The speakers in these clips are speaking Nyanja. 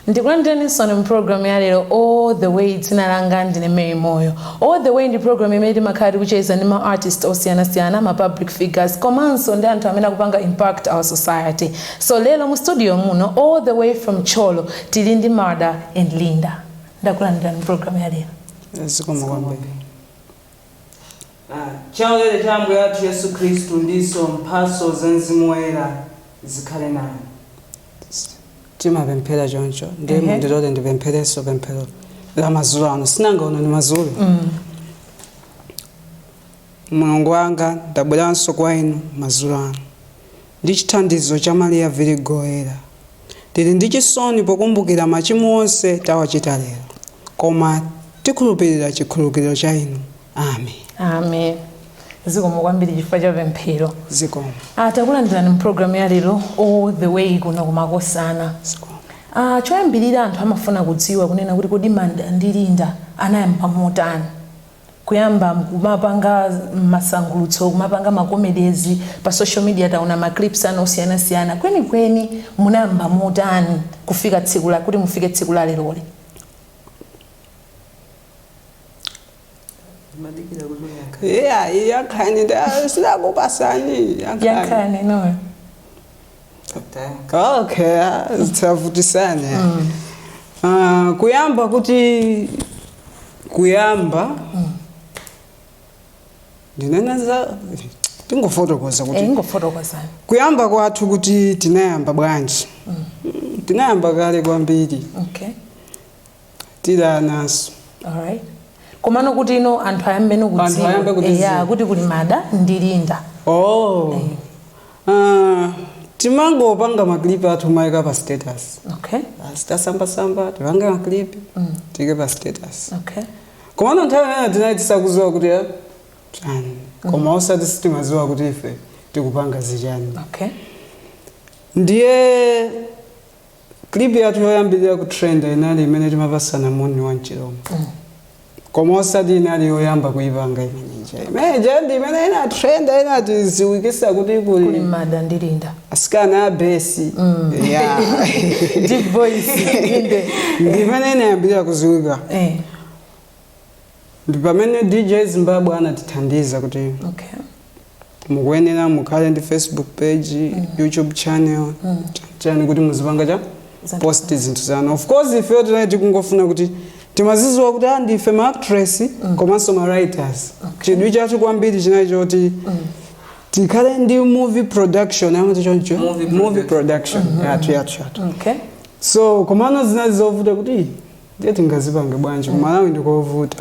Ndikulandireninso mu program ya lero, All The Way. Dzina langa ndine Mary Moyo. All The Way ndi program imene timakhala tikucheza ndi ma artist osiyanasiyana, ma public figures, komanso ndi anthu amene akupanga impact our society. So lero mu studio muno, all the way from Thyolo, tili ndi Mada and Linda. Ndakulandirani mu program ya lero. Zikomo kwambiri. Chaulere cha Ambuye athu Yesu Khristu ndiso mphatso za Mzimu Woyera zikhale nanu. Timapemphera choncho ndiye mundilole ndipempherenso pemphero la madzulo ano, sinangaona ndi madzulo. Mulungu wanga, ndabweranso kwa inu madzulo ano ndi chithandizo cha Mariya Virigo Woyera. Tili ndi chisoni pokumbukira machimo onse tawachita lero, koma tikhulupirira chikhululukiro cha inu. Amen. Amen. Zikomo kwambiri chifukwa cha pemphero. Zikomo. Takulandirani mu program ya lero, All The Way, kuno kumakosana. Zikomo. Choyambirira anthu amafuna kudziwa kunena kuti kodi Mada ndi Linda anayamba motani kuyamba kumapanga masangulutso, kumapanga ma comedies pa social media? Taona ma clips anu osiyanasiyana. Kwenikweni munayamba motani kufika tsiku la kuti mufike tsiku la leroli? Madikira kuti uyankha. Yeah, yankhani, sinakupasani. Yankhani noyo. Tayankha. Okay, tisavutisane. Kuyamba kuti kuyamba ndinene za tingofotokoza kuti Ingofotokozani. Kuyamba kwathu kuti tinayamba bwanji. Tinayamba kale kwambiri, tili anaso. Alright, komano kuti ino anthu ayambe Anthu ayambe kudziwa kutidziwa. Eya, kuti kuli Mada ndi Linda. Oh. Timangopanga ma clip athu, mayika pa status. Basi, tasambasamba, tipange ma clip, tike pa status. Komano nthawi imene tinali tisakuziwa kuti chani, koma osati sitimaziwa kuti ife tikupanga zichani. Ndiye clip yathu yoyambirira ku trend inali imene timapasana moni wa mchilomwe, koma osati inali yoyamba kuipanga imeneja. Imeneja ndi imene ina trend, inatiziwikisa kuti kuli kuli Mada ndi Linda. Asikana a bass, yeah. Deep voice, inde. Ndi imene inayambirira kuziwika. Ndi pamene DJ Zimbabwe anatithandiza kuti mukuyenera mukhale ndi Facebook page, YouTube channel, chani, kuti muzipanga cha post zinthu zanu. Of course ife tinali tikungofuna kuti timaziziwa kuti ndife ma actress komanso ma writers. Chidwi chathu kwambiri chinali choti tikhale ndi movie production, amati choncho. Movie. Movie production yathu yathu yathu. So komano zinali zovuta kuti ndiye tingazipange bwanji, kumalawi ndikovuta.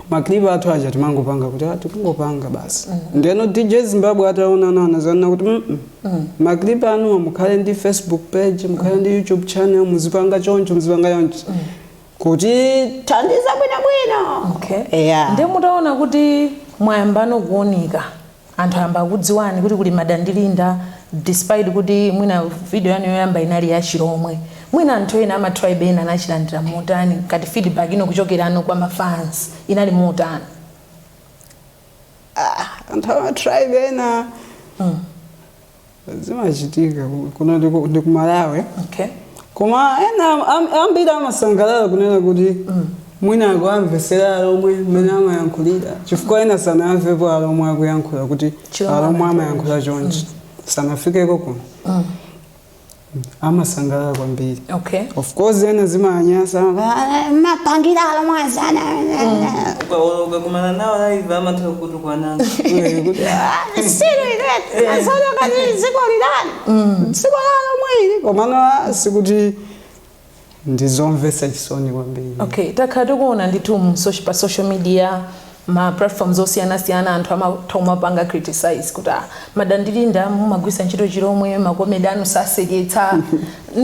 Ma clip athu aja timangopanga kuti tikungopanga basi. Ndiyeno DJ Zimbabwe ataonana anazanena kuti ma clip anuwa mukhale ndi Facebook page, mukhale ndi YouTube channel, muzipanga choncho, muzipanga choncho, kuti thandiza bwinobwino. Yeah. Ndiye mutaona kuti mwayambano kuoneka, anthu ayamba kudziwani kuti kuli Mada ndi Linda, despite kuti mwina video yanu yoyamba inali ya Chilomwe, mwina anthu ena ama tribe ena anachilandira motani? Ngati feedback ino kuchokerano kwa ma fans inali motani? Anthu ama tribe ena, zimachitika kuno ndi ku Malawi. Koma ena ambiri amasangalala kunena kuti mwina akuamvesera alomwe mmene amayankhulira, chifukwa ena sanamvepo alomwe akuyankhula kuti Chilomwe. Alomwe amayankhula chonchi, sanafikeko kuno. Amasangalala kwambiri. Of course ena zimanyasa, mapangira alomwe azana. Ukakumana nawo live amatha kutukwananso. Kuti silo ile azana kati dziko lilani, dziko la alomwe ili. Komano sikuti ndizomvetsa chisoni kwambiri. Okay, takhala tikuona ndithu pa social media, ma platforms osiyanasiyana, anthu amatha kumapanga criticize kuti Mada ndi Linda mumagwisa ntchito Chilomwe, ma comedy anu saseketsa.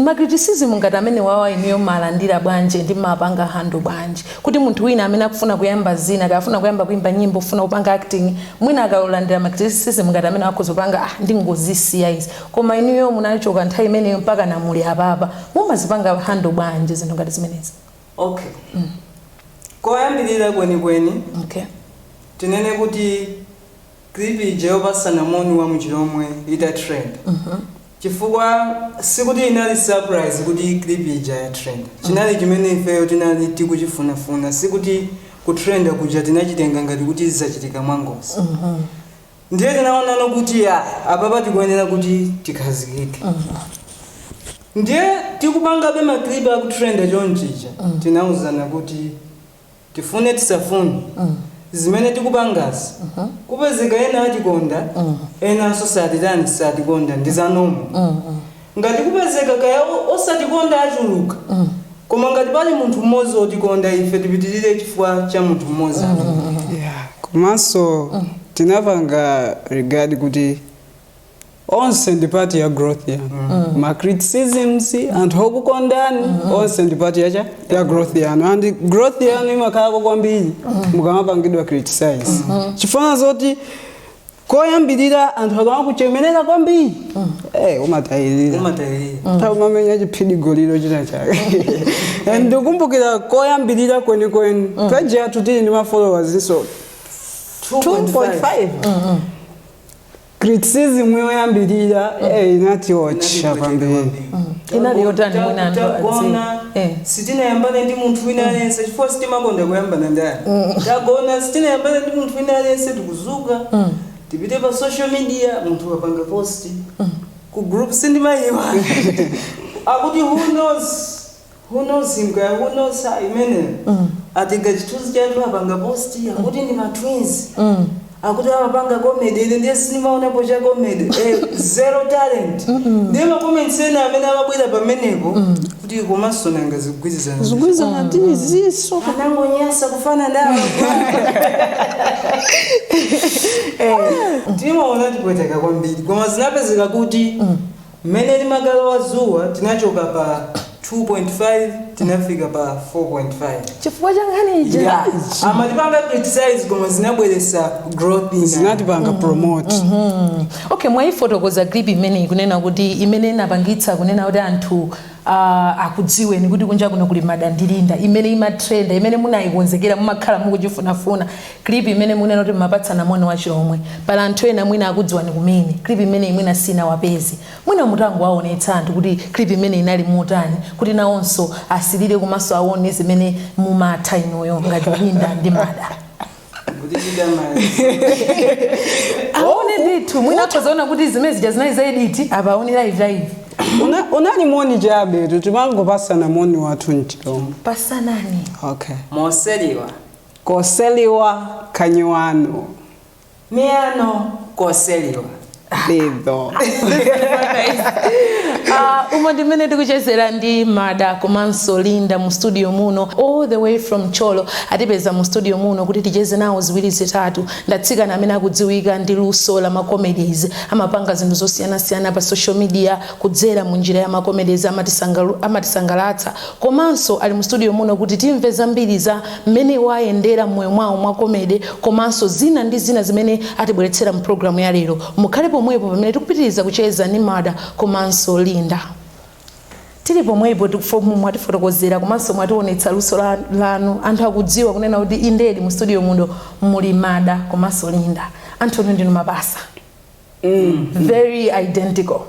Ma criticism ngati amene wawa inuyo malandira bwanji ndi mapanga handle bwanji, kuti munthu wina amene akufuna kuyamba zina, akafuna kuyamba kuimba nyimbo, kufuna kupanga acting, mwina akalandira ma criticism ngati amene akhoza kupanga ndingozisiya izi? Koma inuyo munachoka nthawi imeneyo mpaka namuli apapa, mumazipanga handle bwanji zinthu ngati zimenezi? Okay, koyambirira kwenikweni tinene kuti clip ija yopasana moni wa muchilomwe ita trend. Chifukwa sikuti inali surprise kuti clip ija ya trend. Chinali chimene ifeyo tinali tikuchifunafuna. Sikuti kutrenda kuja tinachitenga ngati kuti zachitika mwangozi. Ndiye tinaonano kuti ya apapa tikuyenera kuti tikhazikike. Ndiye tikupangabe maclip akutrenda chonchija, tinauzana kuti tifune tisafune, zimene tikupangazi kupezeka ena atikonda, enanso satitani, satikonda, ndi zanomo. Ngati kupezeka kaya osatikonda achuluka, koma ngati pali munthu mmodzi otikonda, ife tipitirire chifukwa cha munthu mmodzi amene. Yeah, komanso tinapanga regard kuti onse ndi part ya growth yanu. Ma criticisms, anthu okukondani, onse ndi part yacha ya growth yanu, and growth yanu imakhalako kwambiri mukamapangidwa criticize, chifukwa zoti koyambirira anthu akamakuchemerera kwambiri, umatayirira. Umatayirira. Tamamenya chiphidigoliro china chake. And ndikumbukira koyambirira kwenikweni, page yathu tili ndi ma followers so 2.5, criticism yoyambirira inatiotcha kwambiri. Inali yotani mwina anthu Tagona, sitinayambane ndi munthu wina aliyense, chifukwa sitimakonda kuyambana ndani. Tagona, sitinayambane ndi munthu wina aliyense, tikuzuka tipite pa social media, munthu wapanga post ku group, sindimayiwa, akuti who knows, who knows him, kaya who knows her, imene atenga chithunzi chathu apanga post, akuti ndi ma twins, akuti amapanga comedy. Ine ndiye sindimaonapo cha comedy, zero talent. Ndiye ma comments ena amene amabwera pamenepo kuti komanso nanga zikugwirizana? Zikugwirizana tiziso. Anangonyasa kufana ndawo. Timaona tipweteka kwambiri, koma zinapezeka kuti mmene limakalowa zuwa, tinachoka pa 2.5 tinafika pa 4.5. Chifukwa cha nkhani ija. Yeah. Amatipanga criticize, koma zinabweretsa growth ina. Zinatipanga promote. Okay, mwayifotokoza clip imeneyi kunena kuti imene inapangitsa kunena kuti anthu akudziweni kuti kunja kuno kuli Mada ndi Linda, imene imatrenda, imene munayikonzekera, mumakhala mukuchifunafuna, clip imene munena kuti mumapatsana moni wachilomwe. Pala anthu ena mwina akudziwani kumene, clip imene mwina sinawapeze. Mwina mutangowaonetsa anthu kuti clip imene inali motani, kuti nawonso asilire komanso aone zimene mumatha inuyo ngati Linda ndi Mada. Kuti chidamali. Aone ndithu, mwina akhozaona kuti zimene zija zinali za edit, apa aone live live. Unali moni chabe, timangopasana moni wathu mchilomwe. Pasanani. Okay. Moseliwa. Koseliwa kanyiwano. Miyano koseliwa. Lidho. Umo ndimene tikuchezera ndi Mada komanso Linda mu studio muno, all the way from Thyolo. Atipeza mu studio muno kuti ticheze nawo ziwiri zitatu. Ndatsikana amene akudziwika ndi luso la macomedies, amapanga zinthu zosiyanasiyana pa social media kudzera mu njira ya macomedies, amatisangalatsa. Komanso ali mu studio muno kuti timve zambiri za mmene wayendera mmoyo mwawo mwa comedy, komanso zina ndi zina zimene atibweretsera mu programu ya lero. Mukhale pomwepo pamene tikupitiriza kucheza ndi Mada komanso Linda. Tili pomwepo, mwatifotokozera komanso mwationetsa luso lanu. Anthu akudziwa kunena kuti indedi mu studio muno muli Mada komanso Linda. Anthu anu ndinu mapasa, very identical.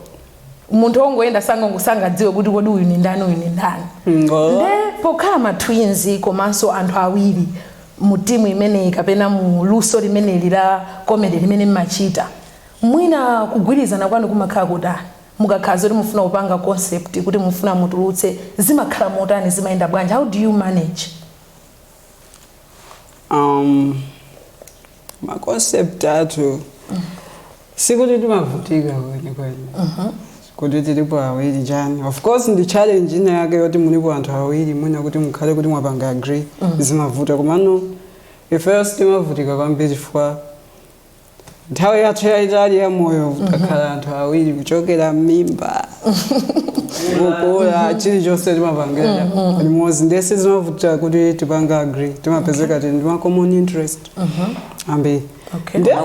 Munthu wongoyenda sangadziwe kuti kodi uyu ni ndani, uyu ni ndani. Nde pokhala ma twins komanso anthu awiri mu timu imeneyi kapena mu luso limeneli la comedy limene mmachita, mwina kugwirizana kwanu kumakhala kutani? Mukakhala zoti mufuna kupanga concept, kuti mufuna mutulutse, zimakhala motani? Zimayenda bwanji? How do you manage? Ma concept athu sikuti timavutika kwenikweni kuti tilipo awiri chani. Of course ndi challenge ina yake yoti mulipo anthu awiri, mwina kuti mukhale kuti mwapanga agree zimavuta, komano ifeyo sitimavutika kwambiri chifukwa nthawi yathu yayitali ya moyo takhala anthu awiri, kuchokera m'mimba, kukula, chilichonse timapangira limodzi. Ndese zimavuta kuti tipanga agree, timapezeka tili ndi ma common interest ambiri.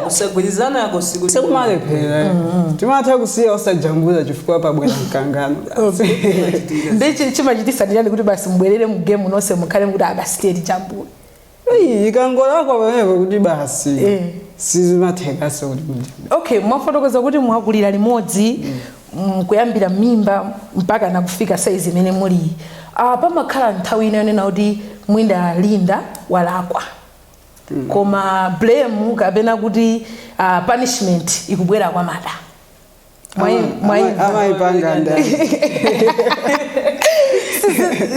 Kusagwirizanako sikuti Sekumalephera, timatha kusiya osajambula chifukwa pabwera mkangano. Ndi chimachitisa ndiyani kuti basi mubwerere mu game nonse, mukhale mukuti abasi tiye tijambule? Eyi, ikangolakwa pamenepo kuti basi, sizimathekaso kuti mujambule. Okay, mwafotokoza kuti mwakulira limodzi. Kuyambira mimba mpaka nakufika size imene muli, pamakhala nthawi ina yonena kuti mwina Linda walakwa, koma blame kapena kuti punishment ikubwera kwa Mada. Amayipanga ndani?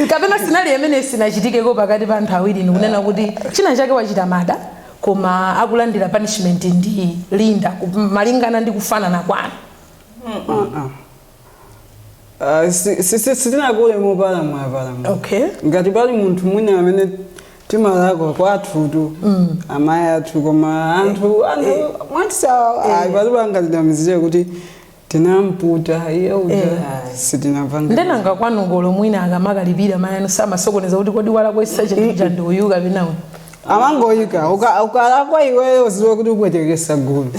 Kapena scenario imene sinachitikeko pakati pa anthu awiri, nikunena kuti china chake wachita Mada, koma akulandira punishment ndi Linda malingana ndi kufanana kwanu? Ah, sitinakule mopalamula palamula. Ngati pali munthu mwina amene timalakwa kwathutu, amayi athu, koma anthu mwatisawa ayi, palibe angatinamizire kuti tinamputa iye uja, sitinapanga. Ndenanga kwanukolo mwina akamakalipira mayi anu samasokoneza kuti kodi walakwesa chinthu cha ndi uyu kapena uyu? Amangoyika ukalakwa iweyo, uziwe kuti upwetekesa gulu.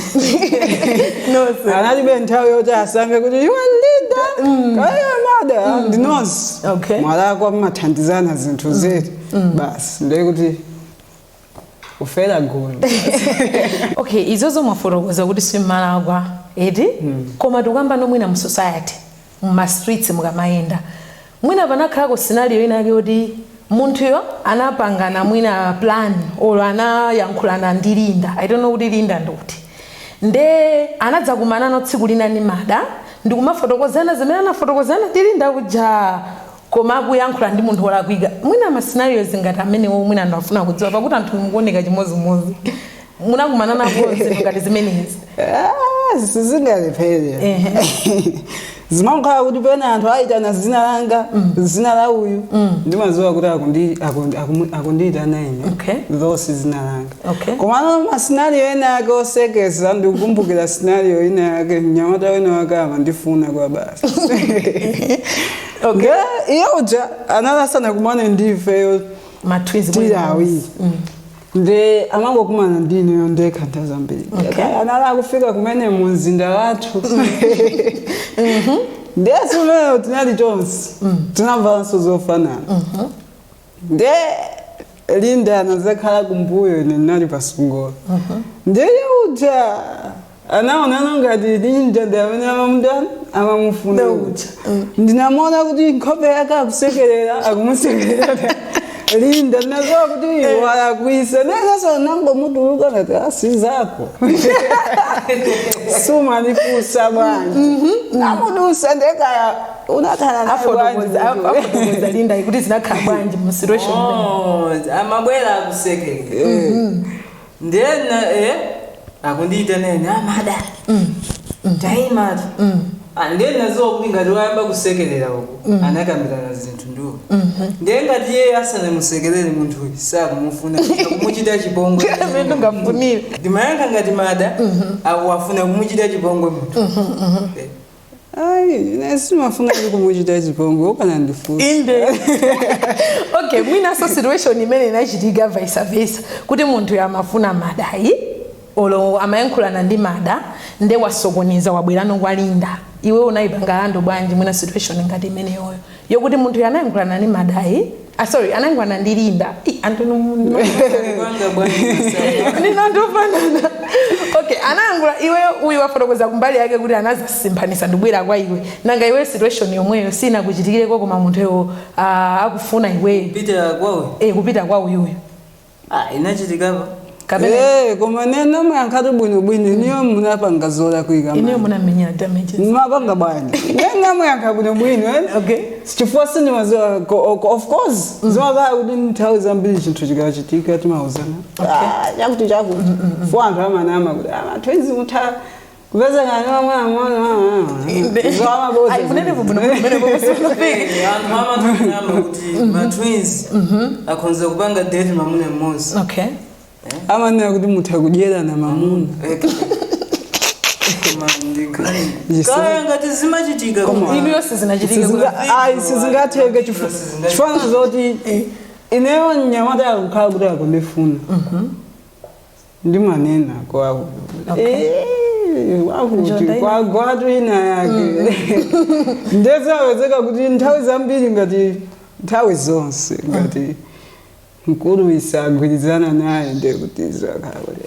Nonse. Analibe nthawi yoti asankhe kuti iwe Linda kaiwe Mada, ndinonse. Mwalakwa, mmathandizana zinthu zetu basi, ndekuti ufera gulu. Okay, izozo mwafotokoza kuti simmalakwa eti, koma tikuyamba nomwina mu society, muma streets mukamayenda, mwina panakhalako scenario ina yake kuti munthuyo anapangana mwina plan olo anayankhulana ndi Linda, I don't know kuti Linda ndikuti, nde anadzakumanano tsiku lina ndi Mada ndikumafotokozana zimene anafotokozana ndi Linda kuja, koma akuyankhula ndi munthu wolakwika. Mwina ma scenarios ngati amenewo, mwina anthu afuna kudziwa, pakuti anthu mukuoneka chimozimozi, munakumana nako zinthu ngati zimenezi? Ah, sizingalephere. Zimakhala kuti pena anthu ayitana zina langa, zina la uyu, ndimadziwa kuti akundiyitana ine, though si zina langa. Komano ma scenario ena ake osekesa, ndikukumbukira scenario ina yake, mnyamata wina wake amandifuna kwa basi. Nge iye uja analasana kumane ndifeyo. Ma twins. Tili awiri, nde amangokumana ndineyo ndekha nthawi zambiri. Anala akufika kumene mu mzinda wathu, ndesu umeneyo tinali tonse, tinamvalanso zofanana. Nde Linda anazakhala kumbuyo, ine ndinali pasungolo. Ndiye uja anaonana ngati Linda ndi amene amamudani, amamufuna uja. Ndinamuona kuti nkhope yake akusekerera, akumusekerera Linda. Ndinazowa kuti walakwisa. Nenso nangomutuluka ngati asi zako sumanifusa bwanji, namudusa ndekaya unakhala naye bwanji? Afotokoza Linda kuti zinakhala bwanji mu situation imene. Oh, amabwera akusekera, ndena akundiita nene, "Amada, taimati." Ndiye naziwa kuti ngati wayamba kusekerera uku, anakambirana zinthu ndiwo. Ndiye ngati iye asanamusekerere munthuyu, sakumufuna, akumuchita chipongwe. Amene ungafunire. Ndimayankha ngati Mada akuwafuna kumuchita chipongwe munthu. Ayi, ine simafuna kuti kumuchita chipongwe, ukanandifusa. Inde, okay, mwinaso situation imene inachitika vice versa, kuti munthu amafuna Madayi olo amayankhulana ndi Mada, nde wasokoneza, wabwerano kwa Linda, iwe unayipanga handle bwanji mwina situation ngati imeneyoyo, yokuti munthu anayankhulana ndi Madayi, ah, sorry, anayankhulana ndi Linda? Ih, anthu Panga bwanji masaya. Ndinondofanana. Okay, anayankhula iwe, uyu wafotokoza kumbali yake kuti anazasimphanisa ndibwera kwa iwe. Nanga iwe situation yomweyo sinakuchitikireko, koma munthuyo akufuna iweyo? Kupita kwawe? Eh, kupita kwa uyuyu. Ah, inachitikapo. Kapena Eh, koma nene muyankhati bwinobwino, niyo munapanga zolakwika. Ineyo munamenyera damages. Mapanga bwanji? Nene muyankha bwinobwino, eh? Chifukwa sindimaziwa, of course zimakhala kuti nthawi zambiri chinthu chikachitika timauzana. Ah, chakuti chakuti fo anthu amanama kuti ama twins mutha kupezekana Ayi, munene bwino bwino bwino. Anthu amatinama kuti ma twins akhonza kupanga date mamuna mmodzi. Amanena kuti mutha kudyerana mamuna. Yes. Kaya ngati zimachitika. Koma- Inu yonse zinachitika? Ayi, sizingatheke, chifana zoti ineyo mnyamata akukhala kuti akundifuna, ndimanena kwa wakuti Njonda ina. kwagwatu ina yake. Ndezawezeka kuti nthawi zambiri, ngati nthawi zonse, ngati mkulu isagwirizana naye, ndekuti zakhala kuti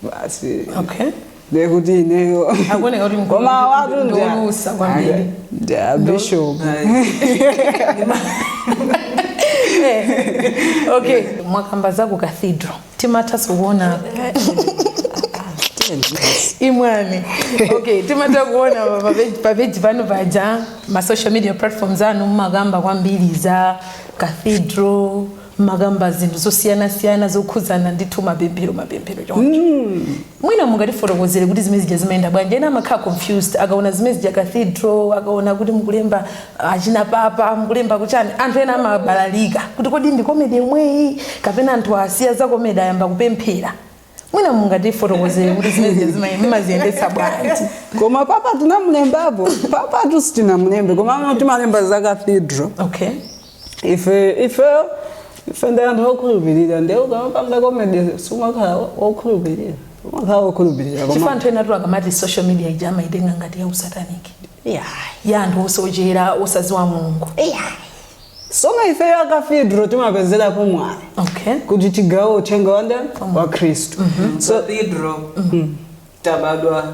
Basi. Okay. Ndekuti ineyo Akuoneka kuti mkulu koma watu ndiwolusa kwambiri. Ndi a bishop. Okay, mwakamba za ku cathedral, timatha kuona imwani. Okay, timatha kuona pa page pano paja, ma social media platforms anu, mmakamba kwambiri za cathedral, mmakamba zinthu zosiyanasiyana zokhudzana ndithu mapemphero, mapemphero choncho. Mwina mungatifotokozere kuti zimene zija zimayenda bwanji? Ena amakhala confused akaona zimene zija, cathedral, akaona kuti mukulemba achina papa, mukulemba kuchani, anthu ena amabalalika kuti kodi ndi comedy yomweyi kapena anthu asiya za comedy ayamba kupemphera. Mwina mungatifotokozere kuti zimene zija mumaziyendetsa bwanji? Koma papa tinamulembapo? Papa tu sitinamulembe, koma ano timalemba za cathedral. Ife ndi anthu okhulupirira, ndiye ukamapanga comedy sumakhala okhulupirira, umakhala okhulupirira. Chifukwa Koma anthu ena tu akamati social media ija amaitenga ngati ya usataniki, ya anthu osochera, osaziwa Mulungu. Soma ife ya cathedral timapezerapo mwayi kuti tigawe uthenga wa ndani? Wa Khristu. So Cathedral, tabadwa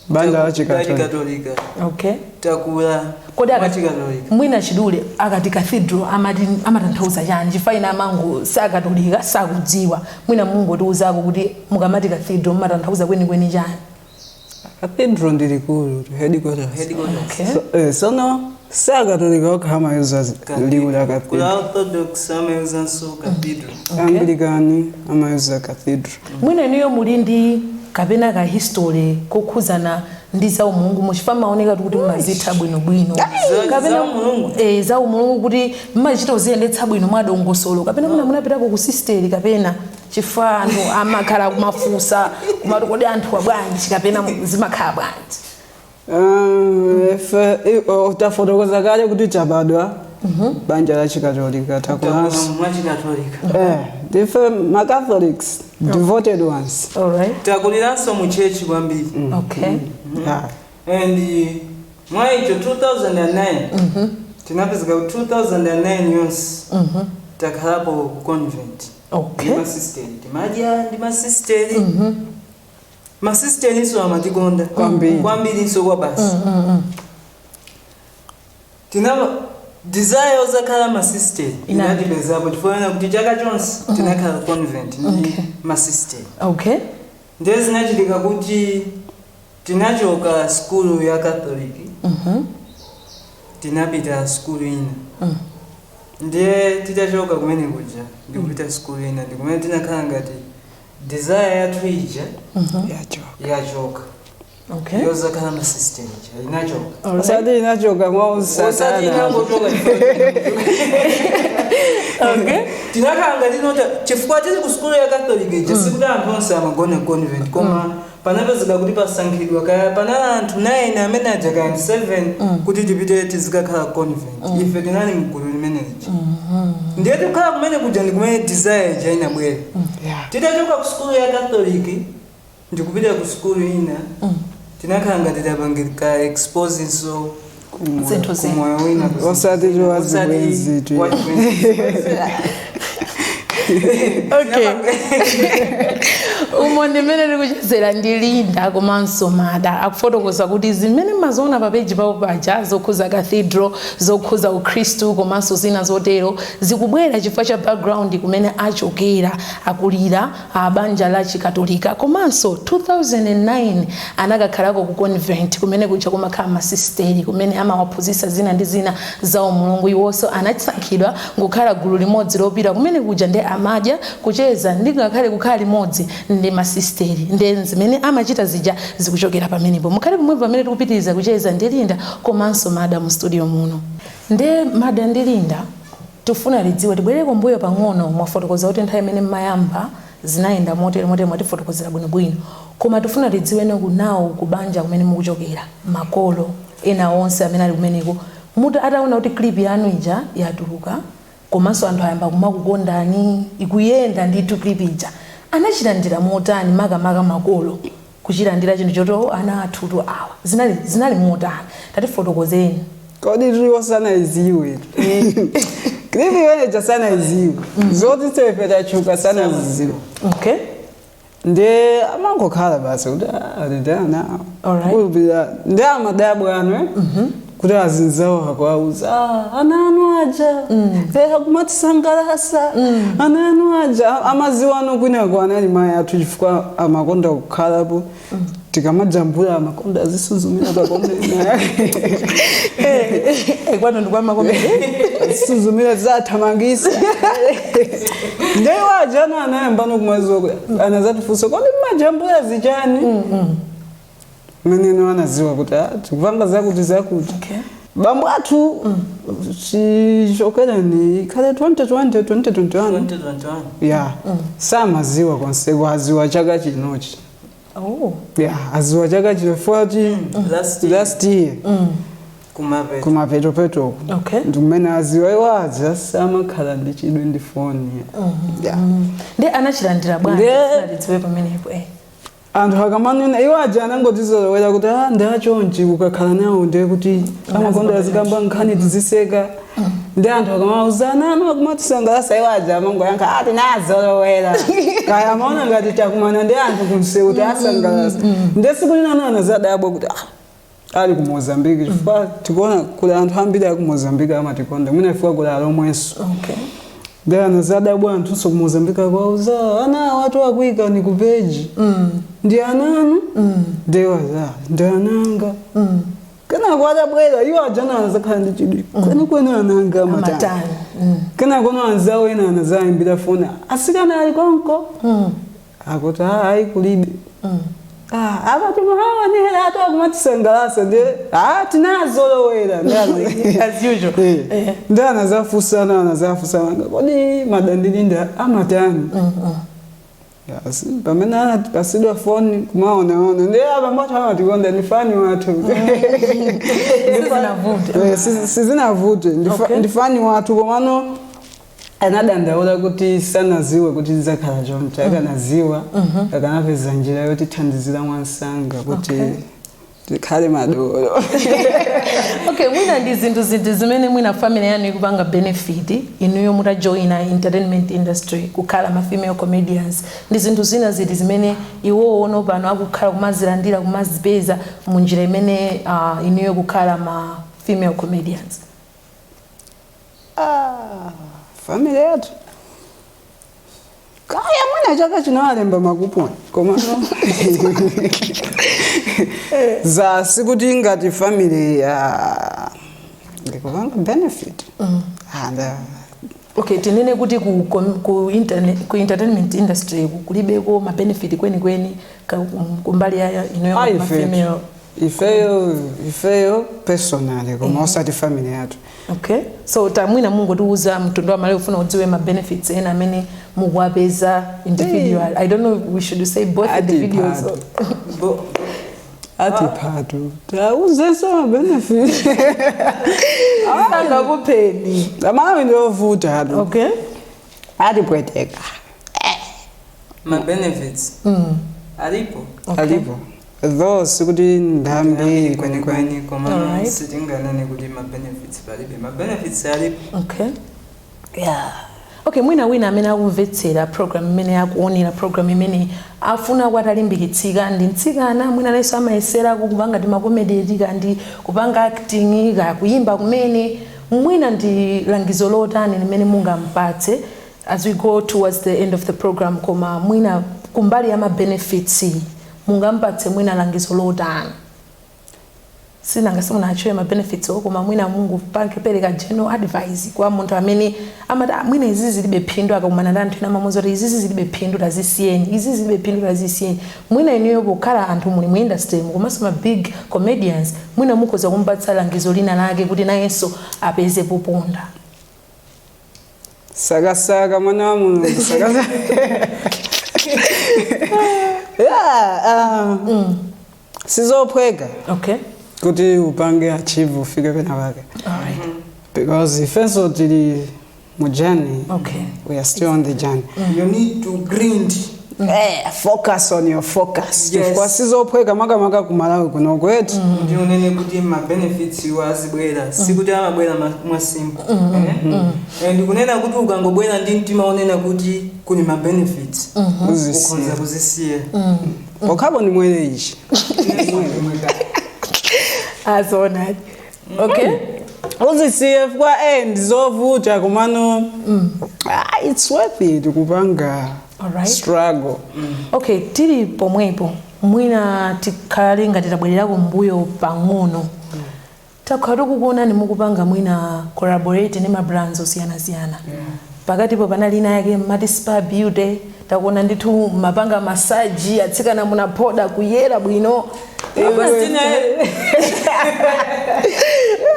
banja la Chikatolika. Chikatolika. Takula Kodi mwa Chikatolika. Mwina chidule, akati cathedral amati amatanthauza chani? Chifukwa ina amango sakatolika, sakudziwa. Mwina mungotiuzako kuti mukamati cathedral mumatanthauza kwenikweni chani? Cathedral ndi likulu, headquarters. Headquarters. So, sono sakatolika okha amayuza liwu la Kula cathedral. Orthodox amayuzanso cathedral. Anglican amayuza cathedral. Mwina inuyo muli ndi kapena ka history kokhuzana ndi za umulungu, muchifukwa maoneka kuti mumazitha bwinobwino. Za umulungu? Eh, za umulungu, kuti mmachita kuziyendetsa bwino mwadongosolo, kapena muna munapitako ku sisteri kapena, chifukwa anthu amakhala kumafunsa kumati kodi anthu abwanji kapena zimakhala bwanji? Ife tafotokoza kale kuti tabadwa banja la Chikatolika, takulanso Takula mwa Chikatolika. Ndife ma Catholics, devoted ones. Takuliranso mu church kwambiri. And mwa icho 2009 tinapezeka ku 2009 yonse takhalapo ku convent. Ndi masisteri, timadya ndi masisteri. Masisterinso amatikonda. Kwambiri. Kwambirinso kwa basi. Tina desire ozakhala masisteri inatipezapo chifukwa kuti chaka chonse tinakhala convent ndi masisteri. Ndiye zinachitika kuti tinachoka skulu ya Catholic, tinapita skulu ina. Ndiye titachoka kumene kuja ndikupita skulu ina, ndikumene tinakhala ngati desire yathu ija Yachoka. Yachoka. Yozakhala masisteri ija inachoka. Osati inachoka mwa Osati usatana. inangochoka. Tinakhala ngati tinota chifukwa tili ku skulu ya Catholic ija, sikuti anthu onse amagona convent, koma panapezeka kuti pasankhidwa kaya panali anthu 9 amene aja kaya ndi 7 kuti tipite tizikakhala convent. Ife tinali mgulu limene lija. Ndiye tikukhala kumene kuja ndi kumene desire ija inabwera. Titachoka ku skulu ya Catholic ndikupita ku skulu ina, tinakhala ngati tapangika exposinso Zinthu zina. kumoyo wina. Osati wazibwenzi tu. Okay, umo ndimene tikuchezera ndi Linda komanso Mada. Akufotokoza kuti zimene maziona pa page pawo paja zokhuza cathedral, zokhuza ukhristu komanso zina zotero, zikubwera chifukwa cha background kumene achokera. Akulira a banja la Chikatolika, komanso 2009 anakakhalako ku convent kumene kuja kumakhala masisteri, kumene amawaphunzitsa zina ndi zina za umulungu. Iwonso anasankhidwa ngokhala gulu limodzi lopita kumene kuja, ndi amadya, kucheza ndi ngakhale kukhala limodzi ndi masisteri. Ndi zimene amachita zija zikuchokera pamenepo. Mukhale pomwepo pamene tikupitiriza kucheza ndi Linda komanso Mada mu studio muno. Nde Mada ndi Linda, tifuna lidziwe, tibwerere kumbuyo pang'ono. Mwafotokoza kuti nthawi imene mmayamba zinayenda motere motere, mwatifotokozera bwinobwino, koma tifuna tidziwene kunawo kubanja kumene mukuchokera, makolo ena onse amene ali kumeneko, muti ataona kuti clip yanu ija yatuluka komanso anthu ayamba kumakukondani, ikuyenda ndithu clip ija, anachilandira motani? Makamaka makolo kuchilandira chinthu choti, "Oh, ana athutu awa," zinali motani? Tatifotokozeni. Kodi tiliwo sanaiziwe clip imeneja? Sanaiziwe zoti sefe tachuka, sanaziziwe. Ndiye amangokhala basi kuti, "Ah, ndi ana." Alright. Kulupira ndi amadabwa anu, eh? Kuti azinzawo akuauza, "Ah, ana anu aja eh, akumatisangalasa ana anu aja." Amaziwa ano kwinako anali mayi athu, chifukwa amakonda kukhalapo tikamajambula, amakonda azisuzumira pa comedy. Kwano ndi kwa ma comedy. Azisuzumira, zizathamangisa. Ndiye waja ana anayambano kumaziwa kuti anazatifunsa, "Kodi mmajambula zichani?" Meneno anaziwa kuti, "Ah, tikupanga zakuti zakuti." Bambo athu chichokerani khale 2020, 2021. 2021. Ya, samaziwa konseko, aziwa chaka chinochi. Oh. Ya, aziwa chaka chino fuati. Last year. Last year. Kumapeto. Kumapetopetoko. Ndikumene aziwa. Iwaja samakhala ndi chidwi ndi foni, ya. Ndi anachilandira bwanji? Tidziwe pamenepo, eh. Anthu akamanena, iwo aja anangotizolowera kuti, ah, ndachonchi, ukakhala nawo ndiye kuti amakonda azikamba nkhani, tiziseka. Ndi anthu akamauza, "Ana anu akumatisangalasa," iwo aja amangoyankha, "Ati nazolowera." Kaya amaona ngati takumana ndi anthu kumsewu kuti asangalasa. Ndiye siku lina ana anazadabwa kuti, ah, ali ku Mozambique, chifukwa tikuona kuli anthu ambiri aku Mozambique amatikonda, mwina chifukwa kuli alomwenso. Ndi anazadabwa anthunso ku Mozambique akwauza, "Ana watu akuika ni ku page, ndi ananu?" Ndiwaza, "Ndi ananga." Kenako atabwera iwo ajana anazakhala ndi chidwi kwenikweni, ananga amatani? Amatani. Kenako no anzawo ena anazayimbira foni, "Asikana ali konko?" Akuti, "Ah, ayi, kulibe." "Ah, apa timuhawanera atu akumatisangalasa." Ndi, "Ah, tinazolowera." As usual. Ndi anazafusana, anazafusana, "Kodi madandilinda amatani?" Yes, pamene anapasidwa foni kumaonaona, ndi apa mbatu amatikonda, ndi fan wathu. Sizinavute. Eh, sizinavute. Ndi fan wathu, komano anadandaula kuti sanaziwe kuti zidzakhala choncho. Akanaziwa akanapeza njira yotithandizira mwansanga kuti tikhale madolo. Okay, mwina ndi zinthu ziti zimene mwina family yanu ikupanga benefit inuyo mutajoina entertainment industry, kukhala ma female comedians? Ndi zinthu zina ziti zimene iwowo ono pano akukhala kumazilandira, kumazipeza munjira imene inuyo kukhala ma female comedians? Ah, family yathu kaya mwina chaka chino alemba makuponi, koma za sikuti ngati family ya ndikupanga benefit. Ah, Okay, tinene kuti ku entertainment industry kulibeko ma benefit kwenikweni kumbali ya inuyo Ah, ma female? Ifeyo personally, koma osati family yathu. Okay, so tamwina mungotiuza mtundu wa Malawi ufuna udziwe ma benefits ena amene mukuwapeza individual. I don't know if we should say both Ati individuals. phatu. Ati phatu, tauzenso ma benefit. Angakupheni. Amalawi ndiovuta atu. Atipweteka. Ma benefits alipo. Alipo though, sikuti ndambiri kwenikweni. Koma sitinganene kuti ma benefits palibe, ma benefits alipo. Okay, mwina wina amene akumvetsera program imene, akuonera program imene, afuna kuti atalimbikitsika, ndi mtsikana, mwina nayenso amayesera kupanga ti ma comedy kandi kupanga acting ka kuyimba kumene, mwina ndi langizo lotani limene mungampatse as we go towards the end of the program? Koma mwina kumbali ya ma benefits, mungampatse mwina langizo lotani? Sinanga simunatchule ma benefits o, koma mwina mungupereka general advice kwa munthu amene amati, "Ah, mwina izizi zilibe phindu," akakumana ndi anthu ena amamuwuza kuti, "Izizi zilibe phindu, tazisiyeni, izizi zilibe phindu, tazisiyeni." Mwina inuyo pokhala anthu muli mu industry, komanso ma big comedians, mwina mukhoza kumpatsa langizo lina lake kuti nayenso apeze poponda. Sakasaka, mwana wa Mulungu, sakasaka. Yeah, sizophweka kuti upange achieve, ufike pena pake, because ifenso tili mu journey. We are still on the journey. You need to grind. Focus on your focus, Yes. chifukwa sizophweka, makamaka kumalawi kuno kwetu. Ndi unene kuti ma benefits iwo azibwera, sikuti amabwera mwa simple. Ndikunena kuti ukangobwera ndi mtima onena kuti kuli ma benefits, Uzisiya. ukhonza kuzisiya. Pokhapo ndimwere ichi. Azonadi, okay. Uzisiye kwa ndizovuta, komano it's worth it kupanga Alright. struggle. Okay, tili pomwepo, mwina tikhale ngati tabwererako mbuyo pang'ono. Takhala tikukuonani mukupanga mwina collaborate ndi ma brands osiyanasiyana. Pakatipo panali ina yake mati Spa Beauty, takuona ndithu mapanga massage atsikana, munapoda kuyera bwino. Pastina.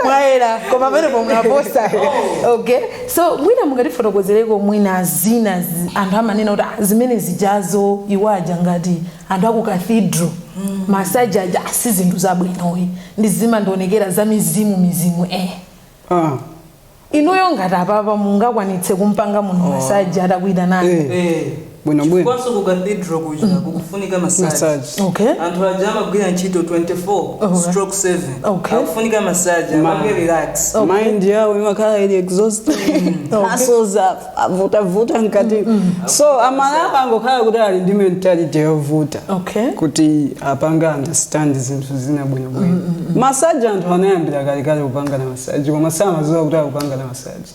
Mwayera, koma pamenepo munaposa. Okay, so mwina mungatifotokozereko mwina zina anthu amanena kuti, "Ah, zimene zijazo iwaja ngati anthu aku cathedral, massage aja si zinthu zabwinoyi, ndi zimandionekera za mizimu mizimu." Inuyo ngati apapa mungakwanitse kumpanga munthu massage atakuita nani? Bwino bwino. Kwanso ku cathedral kuja kukufunika massage. Massage. Anthu aja amagwira ntchito 24 stroke 7. Akufunika massage, apange relax. Mind yawo imakhala ili exhausted, muscles avutavuta mkati, so amalapa angokhala kuti ali ndi mentality yovuta kuti apange understand zinthu zina bwinobwino. Massage anthu anayambira kalekale kupanga na massage, koma samadziwa kuti akupanga na massage.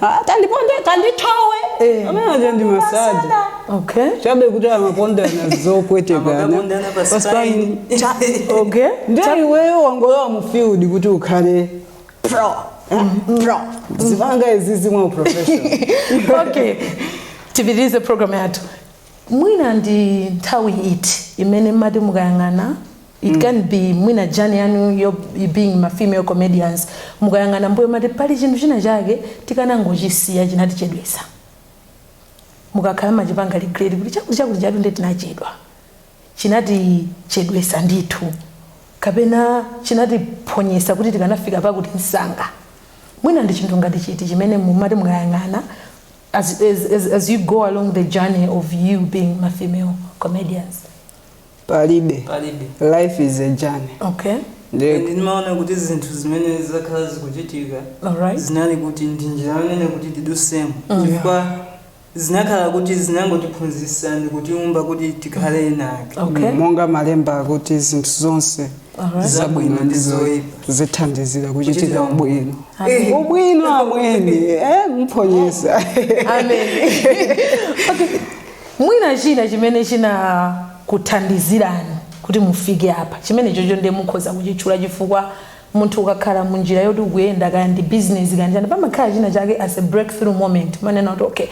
Ah, tandiponde, tandithowe. Amene aja ndi massage. Chabe kuti amapondana zopwetekana. Amakapondana pa spine. Ndiye iweyo wangolowa mu field kuti ukhale pro, pro zipanga izizi mwa professional. Okay, tipitirize program yathu. Mwina ndi nthawi iti imene mmati mukayang'ana, it can be mwina journey yanu yo being ma female comedians, mukayang'ana mbuyo mati pali chinthu china chake tikanangochisiya chinatichedwesa, mukakhala machipanga regret kuti chakuti chakuti chatu ndi tinachedwa, chinatichedwesa ndithu, kapena chinatiphonyesa kuti tikanafika pakuti msanga? Mwina ndi chinthu ngati chiti chimene mumati mukayang'ana as you go along the journey of you being ma female comedians? Palibe. Palibe. Life is a journey. And ndimaona kuti zinthu zimene zakhala zikuchitika zinali kuti ndi njira yonene kuti tidusemo, chifukwa zinakhala kuti zinangotiphunzitsa ndi kutiumba kuti tikhale nake. Monga malemba akuti zinthu zonse zabwino ndi zoyipa zithandizira kuchitika Kuchitira ubwino. Ubwino amweni, mphonyesa. Amen. Okay, mwina china chimene chinakuthandizirani kuti mufike apa, chimene chocho ndiye mukhoza kuchitchula, chifukwa munthu ukakhala munjira yoti ukuyenda, kaya ndi business kaya njani, pamakhala china chake as a breakthrough moment, manena kuti okay,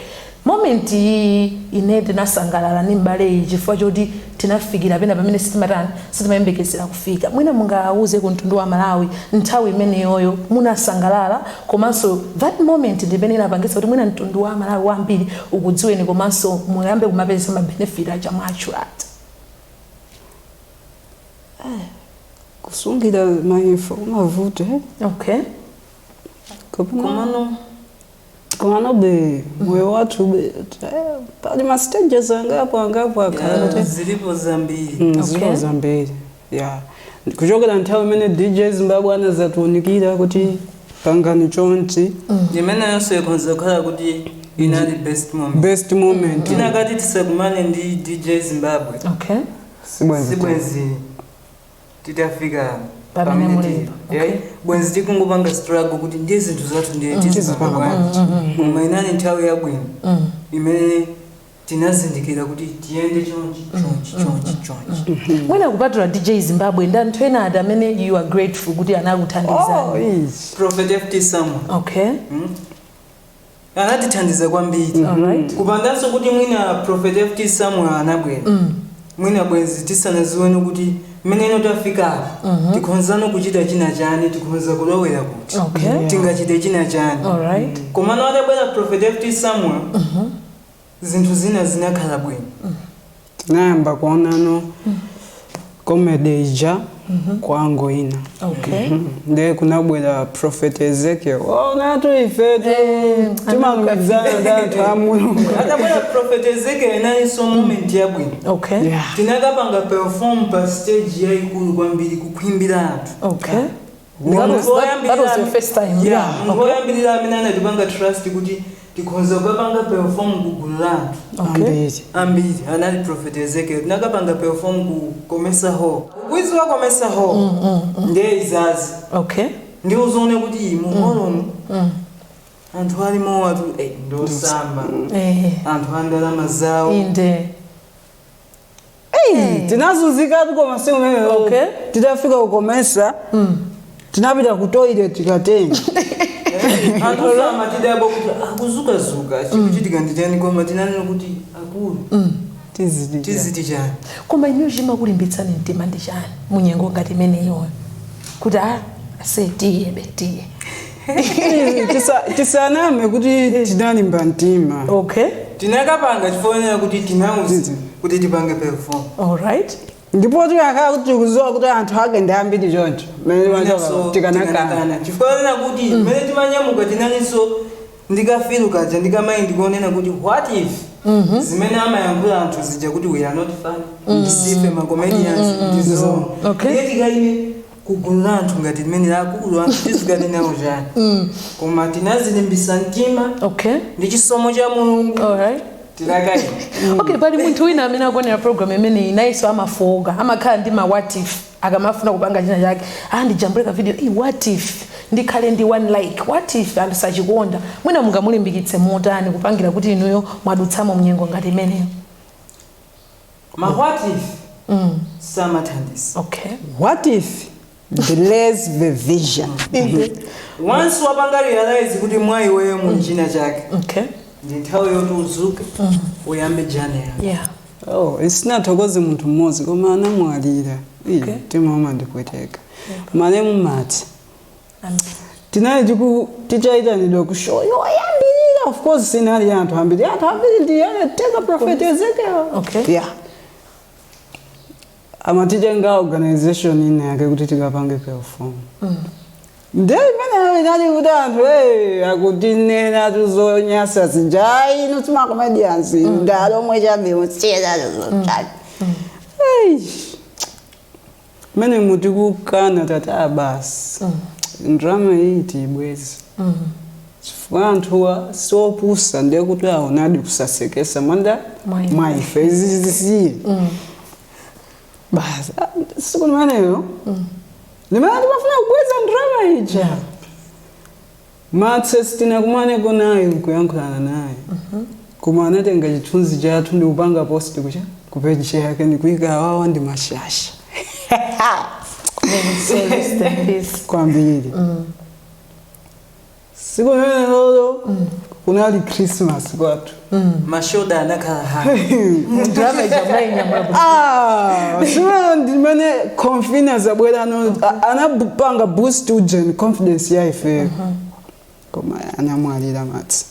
moment iyi ine tinasangalala ndi mbale iyi chifukwa choti tinafikira pena pamene sitimatani, sitimayembekezera kufika. Mwina mungawuze ku mtundu wa Malawi nthawi imeneyoyo munasangalala, komanso that moment ndimene inapangitsa kuti mwina mtundu wa Malawi wambiri ukudziweni, komanso muyambe kumapeza ma benefit aja mwachulata. Kusungira ma info umavuta, eh? Okay. Komano Komano be moyo wathu be pali ma stages angapo angapo akhala kuti zilipo zambiri. Zilipo zambiri, ya kuchokera nthawi imene DJ Zimbabwe anazatiunikira kuti pangani chonchi. Imene yonso ikonza kukhala kuti inali best moment. Best moment. Tinakati tisakumane ndi DJ Zimbabwe, sibwenzi sibwenzi titafika pamene pamene mulipo. tili. Bwenzi tikungopanga struggle kuti ndiye zinthu zathu ndiye tizipanga bwanji, koma inali nthawi yabwino imene tinazindikira kuti tiyende chonchi, chonchi, chonchi, chonchi. Mwina kupatula DJ Zimbabwe, ndi anthu ena ati amene you are grateful kuti anakuthandizani? Oh, ichi. Prophet FT Samuel. Anatithandiza kwambiri. Kupandanso kuti mwina Prophet FT Samuel anabwera, mwina bwenzi tisanaziwene kuti mmene ino tafika apa tikhonzano kuchita china chani, tikhonza kulowera kuti tingachite china chani. Komano atabwera Prophet FT Samuel, zinthu zina zinakhala bwino. Tinayamba kuonano Comedy ija kwango ina. Ndiye kunabwera Prophet Ezekiel. Oh, natu ifetu timalumikizana ndi anthu a Mulungu. Atabwera Prophet Ezekiel, inalinso moment yabwino. Tinakapanga perform pa stage yayikulu kwambiri, kukhwimbira anthu. That was your first time? Yeah, munthu woyambirira amene anatipanga trust kuti tikhoza kukapanga perform ku gulu la anthu Ambiri. Ambiri anali Prophet Ezekiel. Tinakapanga perform ku Comesa Hall, ukwizi wa Comesa Hall ndiye izazi. Ndi uzoone kuti mu hall anthu alimo atu ndosamba, anthu a ndalama zawo. Hey, tinazunzikatu koma siku umene titafika ku Comesa, tinapita ku toilet tikatenga. Anthu amatidabo kuti akuzukazuka, chikuchitika ndi chani? Koma tinanena kuti akulu, tiziti tiziti chani? Koma inuyo chimakulimbitsani mtima ndi chani munyengo ngati imeneyo kuti a ase tiyebe tiye? Tisaname kuti tinalimba mtima. Tinakapanga chifukwa kuti tinauza kuti tipange perform. Ndipo tikakhala kuti tikuziwa kuti anthu ake ndi ambiri choncho mmene Mwinaso tikanakana. Tikanakana chifukwa kuti mmene timanyamuka tinalinso ndikafiru kaja ndikamayi ndikuonena kuti what if zimene amayankhula anthu zija kuti we are not funny, ndisife ma comedians, ndizoona? Ndiye tikaime kugulu la anthu ngati limene lakulu, anthu tizikati nawo chani? Koma tinazilimbisa mtima ndi chisomo cha Mulungu, tinakaima. Okay, pali munthu wina amene akuonera program imeneyi, nayenso amafoka, amakhala ndi ma what if akamafuna kupanga china chake. Ah, ndijambuleka video i, what if ndikhale ndi one like? What if anthu sachikonda? Mwina mungamulimbikitse motani kupangira kuti inuyo mwadutsamo mnyengo ngati imeneyo? Ma what if samathandiza. What if delays the vision. Once wapanga realize kuti mwa iweyo muli china chake, ndi nthawi yoti uzuke, uyambe journey yako. Oh, isinathokoze munthu mmodzi koma anamwalira. Mtima umandipweteka malemu mati. Amen. Tinali tichayitanidwa ku show yoyambirira. Of course sinali anthu ambiri, anthu ambiri ndiyane teka Prophet Ezekiel. Yeah, amatitenga organization ina yake kuti tikapange perform. Ndiye imeneyo inali kuti anthu akutinena tuzonyasa zija, inu tima comedians ndalomwe chabe musiyena. Mene muti kukana tati ah basi, ndrama iyi tiyibweze chifukwa anthuwa siopusa, ndiye kuti aonadi kusasekesa manda Mwa mwaife izi zisiye basi. Ah, siku limeneyo limene timafuna kubweza ndrama ija, Matse sitinakumaneko naye nkuyankhulana naye, koma anatenga chithunzi chathu ndi kupanga post kucha ku page yake ndikuyika awawa ndi mashasha. May his soul rest in peace. Kwambiri. Siku limene lolo kunali Christmas kwathu. Mashoda anakhala ha Drama ija mwayinyamula. Ah, simene ndimene confidence abwera anapanga boost ujeni confidence ya ife, koma anamwalira Matsi.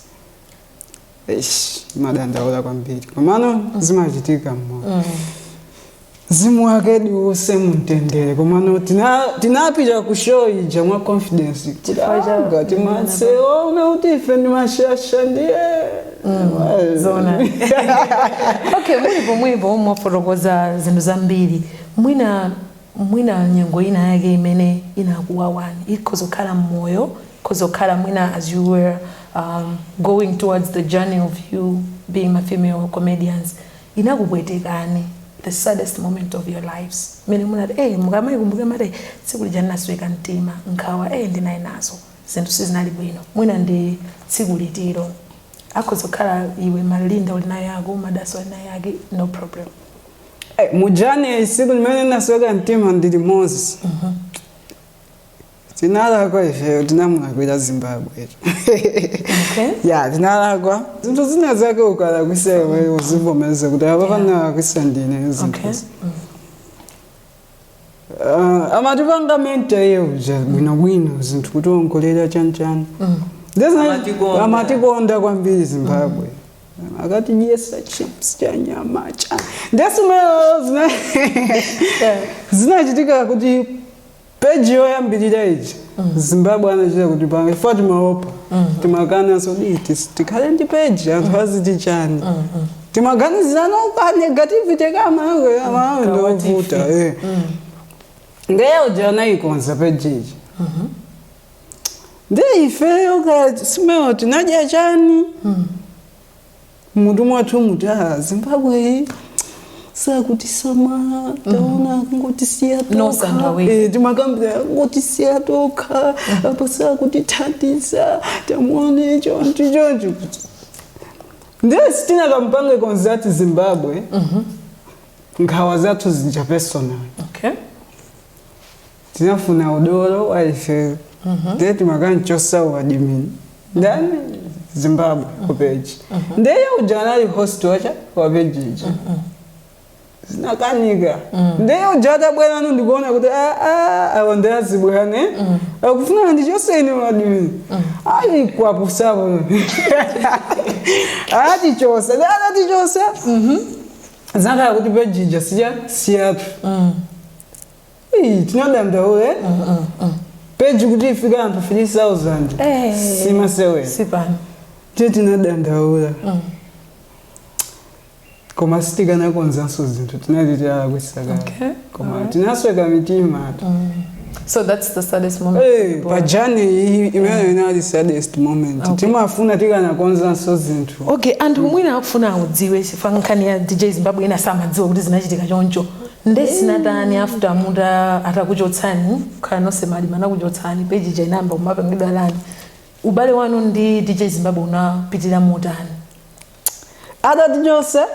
Eish, madandaula kwambiri, komano zimachitika mmoyo. Mzimu wake diwuse mumtendere. Komano tinapita ku show ija mwa confidence kuti Chifukwa ngati Matse ona kuti ife ndi mashasha ndiye. Zona. Okay, mulipo mwipo mwafotokoza zinthu zambiri. Mwina nyengo ina yake imene inakuwawani, ikhoza kukhala mmoyo, ikhoza kukhala mwina as you were going towards the journey of you being a female comedians, inakupwetekani, the saddest moment of your lives imene munati mukamayikumbuke mati tsiku lija ndinasweka mtima, nkhawa ndinali nazo, zinthu sizinali bwino, mwina ndi tsiku litiro? Akhoza kukhala iwe Malinda uli nayo yako, Madaso ali nayo yake, no problem. Mujani siku limene nasweka mtima ndili Moses, tinalakwa ife, tinamulakwira Zimbabwe. Ya, tinalakwa zinthu zina zake, ukalakwisa iwe uzivomereza kuti apa panalakwisa ndine zinthu. Amatipanga mentor iye uja bwinobwino zinthu kuti ongolera chanichani. Amatikonda. Amatikonda kwambiri Zimbabwe. Akatidyesa chips cha nyama cha ndesumeo zina zinachitika kuti page yoyambirira iji Zimbabwe anachita kuti panga ifo timaopa, timakana sodi tikhale ndi page, anthu aziti chani? Timaganizirana ka negativity kama Malawi ndovuta. Ndeyo uja anayikonza page iji, nde ifeyo ka simeyo tinadya chani mutu mwathu muti, ah, Zimbabwe iyi sakutisama, taona kungotisiya No. tokha. Sandawiri. Timakambira kungotisiya tokha apo, sakutithandiza, tamuone chonchi chonchi. Ndiye sitinakamupange consult Zimbabwe, nkhawa zathu zija personal. Tinafuna udolo wa ife, ndiye timakanchosa uadmin ndani? Zimbabwe ku page. Ndiye uja anali host wacha wa page ija, zinakanika. Ndiye uja atabwerano ndikuona kuti, "Ah, ah, awo ndi azibwana akufuna ndichoseni uadmin." Ayi, kwapusapo atichosa, ndi atatichosa zakhala kuti page ija sija siyathu. Tinodandaule page kuti ifike anthu 3000 simasewera. Sipano. Tiye tinadandaula, koma sitikanakonzanso zinthu, tinati tilakwisa kale. Koma tinasweka mitima. So that's the saddest moment. Eh, pa journey iyi imene inali saddest moment. Timafuna tikanakonzanso zinthu. Okay, anthu mwina akufuna audziwe chifukwa nkhani ya DJ Zimbabwe ina samadziwa kuti zinachitika choncho. Nde sinatani after muta atakuchotsani, kukhala nonse malima anakuchotsani, page ija inayamba kumapangidwa lani, ubale wanu ndi DJ Zimbabwe unapitirira motani? Atatichosa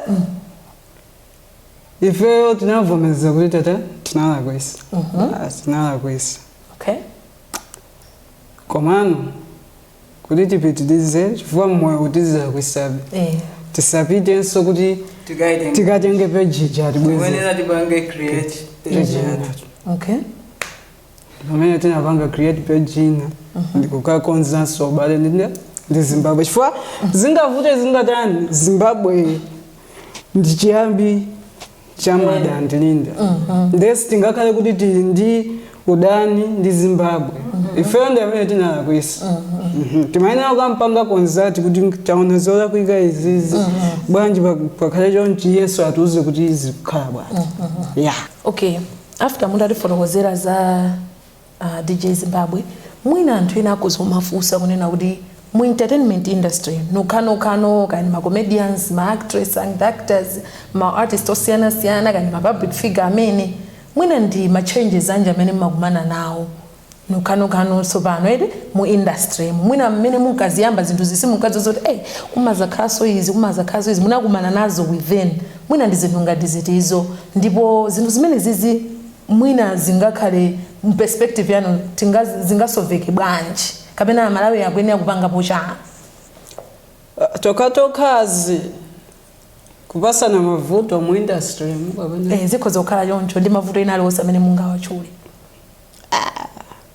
ifeyo tinavomereza kuti tata tinalakwisa. Ah, tinalakwisa. Komano kuti tipitirize, chifukwa mmoyo kuti zilakwisabe, tisapitenso kuti tikaitenga tikatenge page ija tibweze. Kuyenera tipange create page page. yathu. Pamene tinapanga create page ina ndikukakonzanso ubale ndi Zimbabwe, chifukwa zingavute zingatani, Zimbabwe ndi chiyambi cha Madandilinda. Ndesi tingakhale kuti tili ndi udani ndi Zimbabwe? Ifeyo ndi amene tinalakwisa. Timayenera kukampanga consult kuti taona zolakwika izizi, bwanji pakhale chonchi? Yesu atiuze kuti izi kukhala bwanji ya. Okay, after mutatifotokozera za DJ Zimbabwe, mwina anthu ena akuzomafunsa kunena kuti mu entertainment industry nokhanokha, kani ma comedians, ma actress and actors, ma artist osiyanasiyana, kani ma public figure amene mwina ndi ma changes anji amene mmakumana nawo nokhanokha tsopano edi mu industry? Mwina mmene munkaziyamba zinthu zisi munkadziwa kuti hey, kumazakhaso izi, kumazakhaso izi, munakumana nazo within, mwina ndi zinthu ngati zitizo? Ndipo zinthu zimene zizi mwina zingakhale mu perspective yanu zingasoveke bwanji, kapena Amalawi akuyenera kupangapo chani? Tokhatokhazi kupasana mavuto mu industry kapena? Eh, zikhoza kukhala choncho ndi mavuto ena aliwonse amene mungawatchule.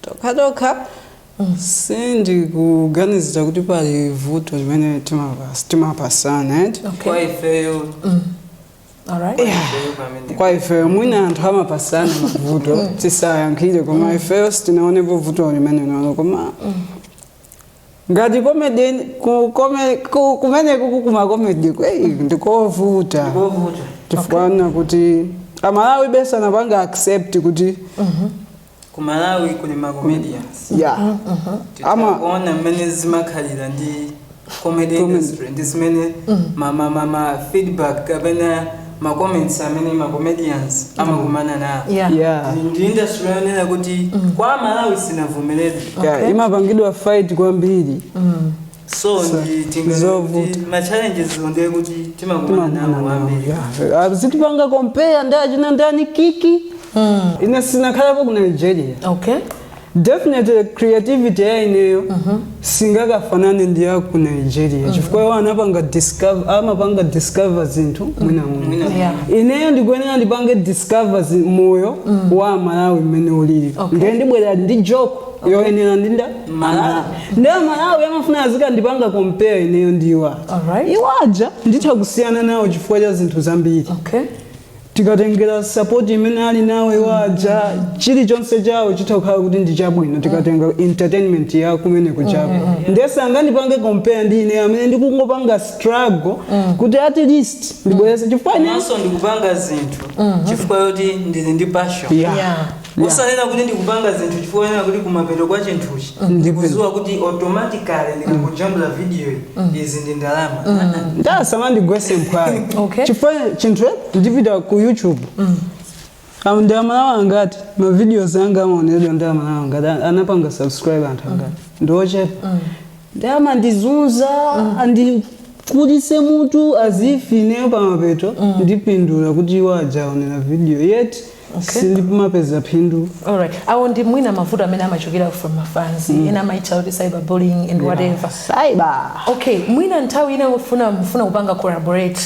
Tokhatokha sindikuganizira kuti pali vuto limene timapasana eti. Kwa ifeyo Alright. ifeyo pamene Kwa ifeyo mwina anthu amapasana mavuto, tisayankhire, koma ifeyo sitinaonepo vuto limene nalo. Koma ngati comedy kumeneku kuma comedy ndikovuta. Ndikovuta. Chifukwa kuti Amalawi besa anapanga accept kuti Ku Malawi kuli ma comedians. Titakuona mmene zimakhalira ndi comedy Comedy. industry, ndi zimene ma feedback kapena ma comments amene ma comedians amakumana nawo. Ndi industry yonena kuti kwa Malawi sinavomeredwe. Yeah, imapangidwa fight kwambiri. So ndi Zovuta. tingati ma challenges ndiye kuti timakumana nawo kwambiri. Zitipanga compare ndi achina ndani, Kiki. Ine sinakhalapo ku Nigeria. Definitely creativity ya ineyo singakafanane ndi ya ku Nigeria, chifukwa iwo anapanga discover, amapanga discover zinthu mwina mwina. Ineyo ndikuyenera ndipange discover moyo wa Malawi mmene ulili. Ndiye ndibwera ndi joke yoyenera ndinda Malawi, ndiye Malawi amafuna azikandipanga compare ineyo ndi iwaja. Iwaja nditha kusiyana nawo chifukwa cha zinthu zambiri. Tikatengera support imene ali nawo iwaja, chilichonse chawo chitha kukhala kuti ndi chabwino. Tikatenga entertainment ya kumene kuchako, ndiye sangandipange compare ndi ine amene ndikungopanga struggle kuti at least ndibwerese, chifukwa ine Komanso ndikupanga zinthu chifukwa yoti ndili ndi passion. Usanena kuti ndikupanga zinthu chifukwa yonena kuti kumapeto kwa chinthuchi ndikuziwa kuti automatically ndikangojambula video iyi, izi ndi ndalama. Ndasamandigwese mphwayi, chifukwa chinthu ndipita ku YouTube, ndi Amalawi angati ma videos anga amaonedwa? Ndi Amalawi angati anapanga subscribe? Anthu angati? Ndiochepa. Ndi amandizunza, andikulise mutu as if ineyo pamapeto ndipindula kuti iwo ajaonera video, yet sindimapeza phindu. Alright, awo ndi mwina mavuto amene amachokera from ma fans, ena amaitcha kuti cyberbullying and whatever. Cyber. Okay, mwina nthawi ina mufuna kupanga collaborate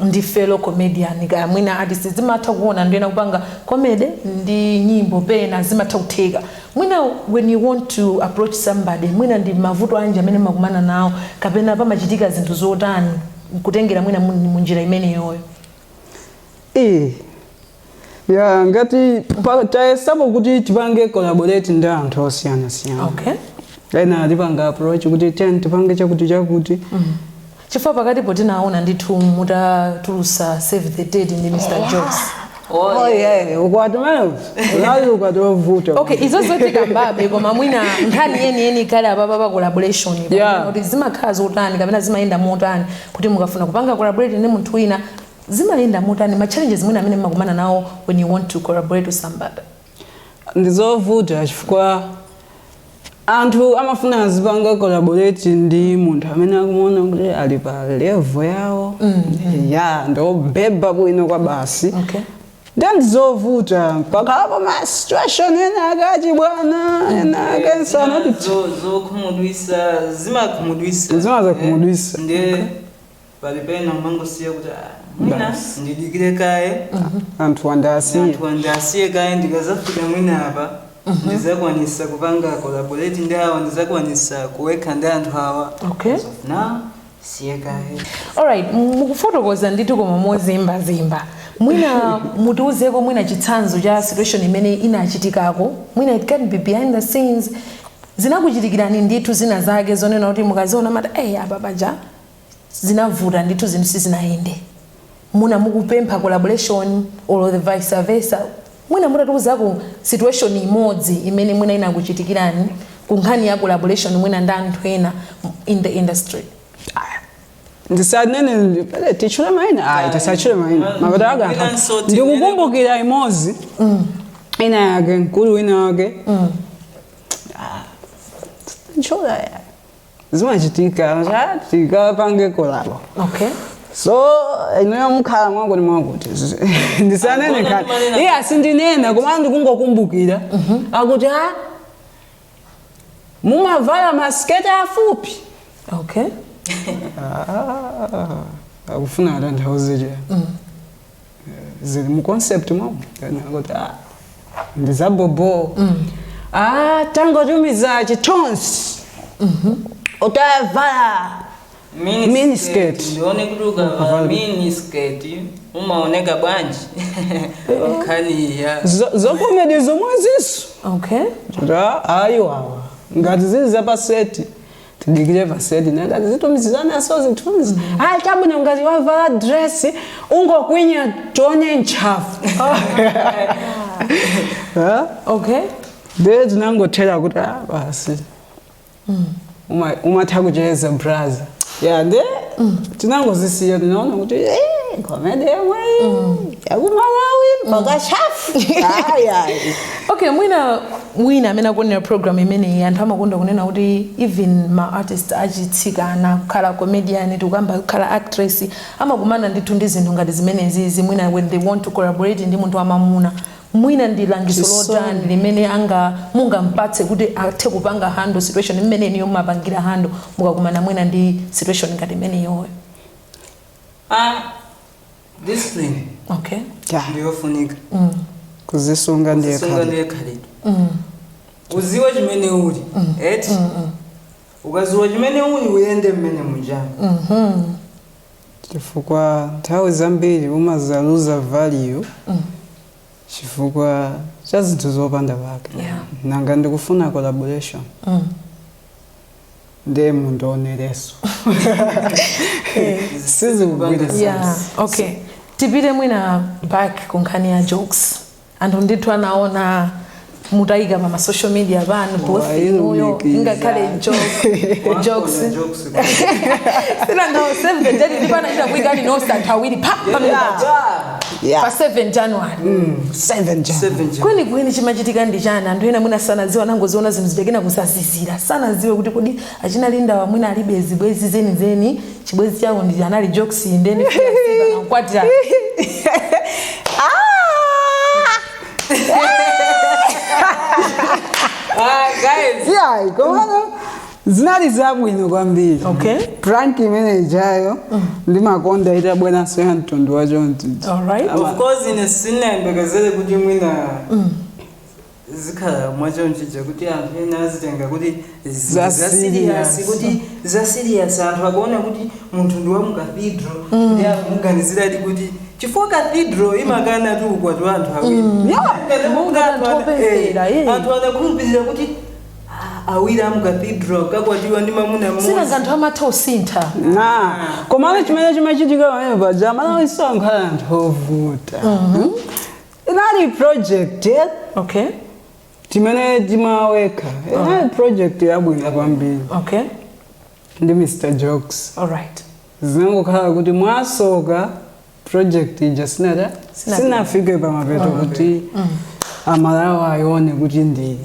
ndi fellow comedian kaya mwina artist, zimatha kuona ndiyena kupanga comedy ndi nyimbo, pena zimatha kutheka. Mwina when you want to approach somebody, mwina ndi mavuto anji amene makumana nawo, kapena pamachitika zinthu zotani kutengera mwina munjira imeneyoyo? Ya, ngati tayesapo kuti tipange collaborate ndi anthu osiyanasiyana. Ena atipanga approach kuti tiyeni tipange chakuti chakuti. Chifukwa pakatipo tinaona ndithu mutatulusa "Save the Date" ndi Mr Jokes. Oh yeah, ukwati mene unali ukwati wovuta. Okay, izo zotikambabe, koma mwina nkhani yeniyeni kale apapa pa collaboration, kuti zimakhala zotani kapena zimayenda motani kuti mukafuna kupanga collaborate ndi munthu wina, zimayenda motani, ma challenges mwina amene mmakumana nawo when you want to collaborate with somebody? Ndizovuta chifukwa anthu amafuna azipanga collaborate ndi munthu amene akumuona kuti ali pa level yawo, ya ndobeba bwino kwa basi. Ndiye ndizovuta mpaka ma situation ena akachi bwana ena akensana. Zokhumudwisa, zimakhumudwisa. Zimazakhumudwisa. Ndiye pali pena umangosiya kuti, "Ah, mwina Basi. ndidikire kaye." Anthu andasiye. Anthu andasiye kaye, ndikazafika mwina apa ndizakwanisa kupanga collaborate ndi awa, ndizakwanisa kuwekha ndi anthu awa. As of now siye kaye. Alright, mukufotokoza ndithu, koma mozimbazimba mwina mutiuzeko mwina chitsanzo cha situation imene inachitikako, mwina it can be behind the scenes, zinakuchitikirani ndithu zina zake zonena kuti mukaziona mati, "Ey, apa paja zinavuta ndithu, zinthu sizinayende," muna mukupempha collaboration or the vice versa. Mwina mutatiuzako situation imodzi imene mwina inakuchitikirani ku nkhani ya collaboration, mwina ndi anthu ena in the industry. Ndisanene pele, tichule maina? Ayi, tisachule maina, mapeto ake anthu Mwinanso ndikukumbukira imodzi ina yake, mkulu wina wake. Ah, nchola ya zimachitika, tikapange collabo. So inuyo mukhala mwakuti mwakuti, ndisanene Akona khani. ndimanena. Iye asindinena, koma ndikungokumbukira akuti a mumavala masiketi afupi. Ah, akufuna atanthauze chani? Zili mu concept momwe kuti ah, ndizabobo, ah, tangotumiza chithunzi utavala miniskirt. Ndione kuti ukavala miniskirt umaoneka bwanji, nkhani ya Zo comedy zomwezinso. Kuti ayiwawa ngati zili zapa set, tidikire pa set, nangati zitumizizanaso zithunzi, ayi chabwino, ngati wavala dress ungokwinya tione ntchafu. Ndiye tinangothera kuti ah, basi. Umatha kucheza brother ya, nde tinangozisiya, tinaona kuti eh, comedy yemwe yakumalawi mpaka chafu, ayi ayi. Okay, mwina mwina amene akuonera program imeneyi, anthu amakonda kunena kuti even ma artist achitsikana, kukhala comedian, tikukamba kukhala actress, amakumana ndithu ndi zinthu ngati zimenezizi, mwina when they want to collaborate ndi munthu wamamuna. Mwina ndi langizo Chisoni. lotani limene anga mungampatse kuti athe kupanga handle situation imene niyo mumapangira handle mukakumana mwina ndi situation ngati imeneyoyo? Ah, discipline ndiyofunika. Kuzisunga ndiye Kuzisunga khalidwe. ndiye khalidwe. Uziwe chimene uli, eti ukaziwa chimene uli, uyende mmene munjamo. Chifukwa nthawi zambiri umazaluza value chifukwa cha zinthu zopanda pake. Nanga ndikufuna collaboration, ndiye mundionereso, sizikugwirizana. Yeah, okay, tipite mwina back ku nkhani ya jokes. Anthu ndithu anaona mutayika pa ma social media panu both inuyo. Wayilumikiza. Ngakhale joke, jokes. Jokes. Sinanga save the date ndipo anachita kuyikani nonse anthu awiri pa pamene paja pa 7 January. 7 Jan. 7 Jan. Kwenikweni chimachitika ndi chani? Anthu ena mwina sanadziwe, anangoziona zinthu zijakena kusazizira, sanadziwe kuti kodi achina Linda mwina alibe zibwezi zenizeni, chibwezi chawo ndi anali jokes, ndeni kwatira. Ah, guys. Yeah, komano zinali zabwino kwambiri. Prank imene ijayo ndimakonda itabweranso ya mtundu wachonchi. Of course ine sinayembekezere kuti mwina zikhala mwachonchija, kuti anthu ena azitenga kuti Za za serious. serious. Kuti za serious, anthu akuona kuti munthu ndi wa mu cathedral, ndi akumuganiziradi kuti chifukwa cathedral imakana tu ukwati wa anthu awiri. Ngati Monga anthu anthu opemphera, anthu anakhulupirira kuti, ah, awiri amu cathedral kakwatiwa ndi mamuna mmodzi. Sinanga anthu amatha usintha. Na komano chimene chimachitika pamene paja, Malawi sankhala anthu ovuta. Inali project timene timaweka, inali project yabwino kwambiri ndi Mr Jokes. Zinangokhala kuti mwasoka project ija sinata sinafike pamapeto kuti Amalawi ayione kuti ndi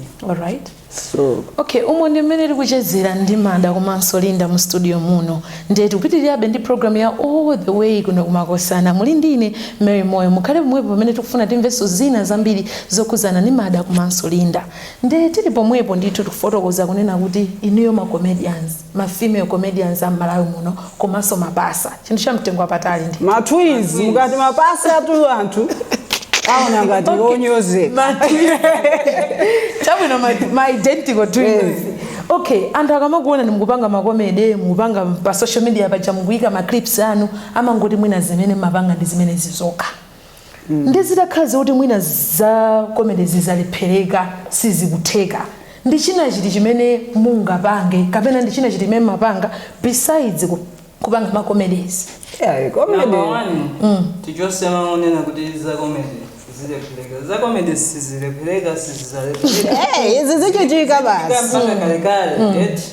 so. Okay, umo ndi mmene tikuchezera ndi Mada komanso Linda mu studio muno. Ndiye tikupitirirabe ndi program ya All the Way kuno kumakosana. Muli ndine Mary Moyo. Mukhale pomwepo pamene tikufuna timvenso zina zambiri zokhuzana ndi Mada komanso Linda. Ndiye tili pomwepo ndithu tikufotokoza kunena kuti inuyo ma comedians, ma female comedians a Malawi muno, komanso mapasa, chinthu cha mtengo wapatali ndi Ma twins. Mukati mapasa atu anthu aona ngati onyozeka. Chabwino, ma identical twins. Okay, anthu akamakuona ni mukupanga ma comedy, mukupanga pa social media paja, mukuyika ma clips anu, amangoti mwina zimene mapanga ndi zimene zizokha. Ndi zitakhala zoti mwina za comedy zizalephereka, sizikutheka, ndi china chiti chimene mungapange, kapena ndi china chiti chimene mapanga besides kupanga ma comedies? Yeah, comedy. Number one, tichosema onena kuti za comedy zilephereka. Za comedy sizilephereka, sizizalephereka. Hey, izi zichitika basi. Mpaka kalekale, eti.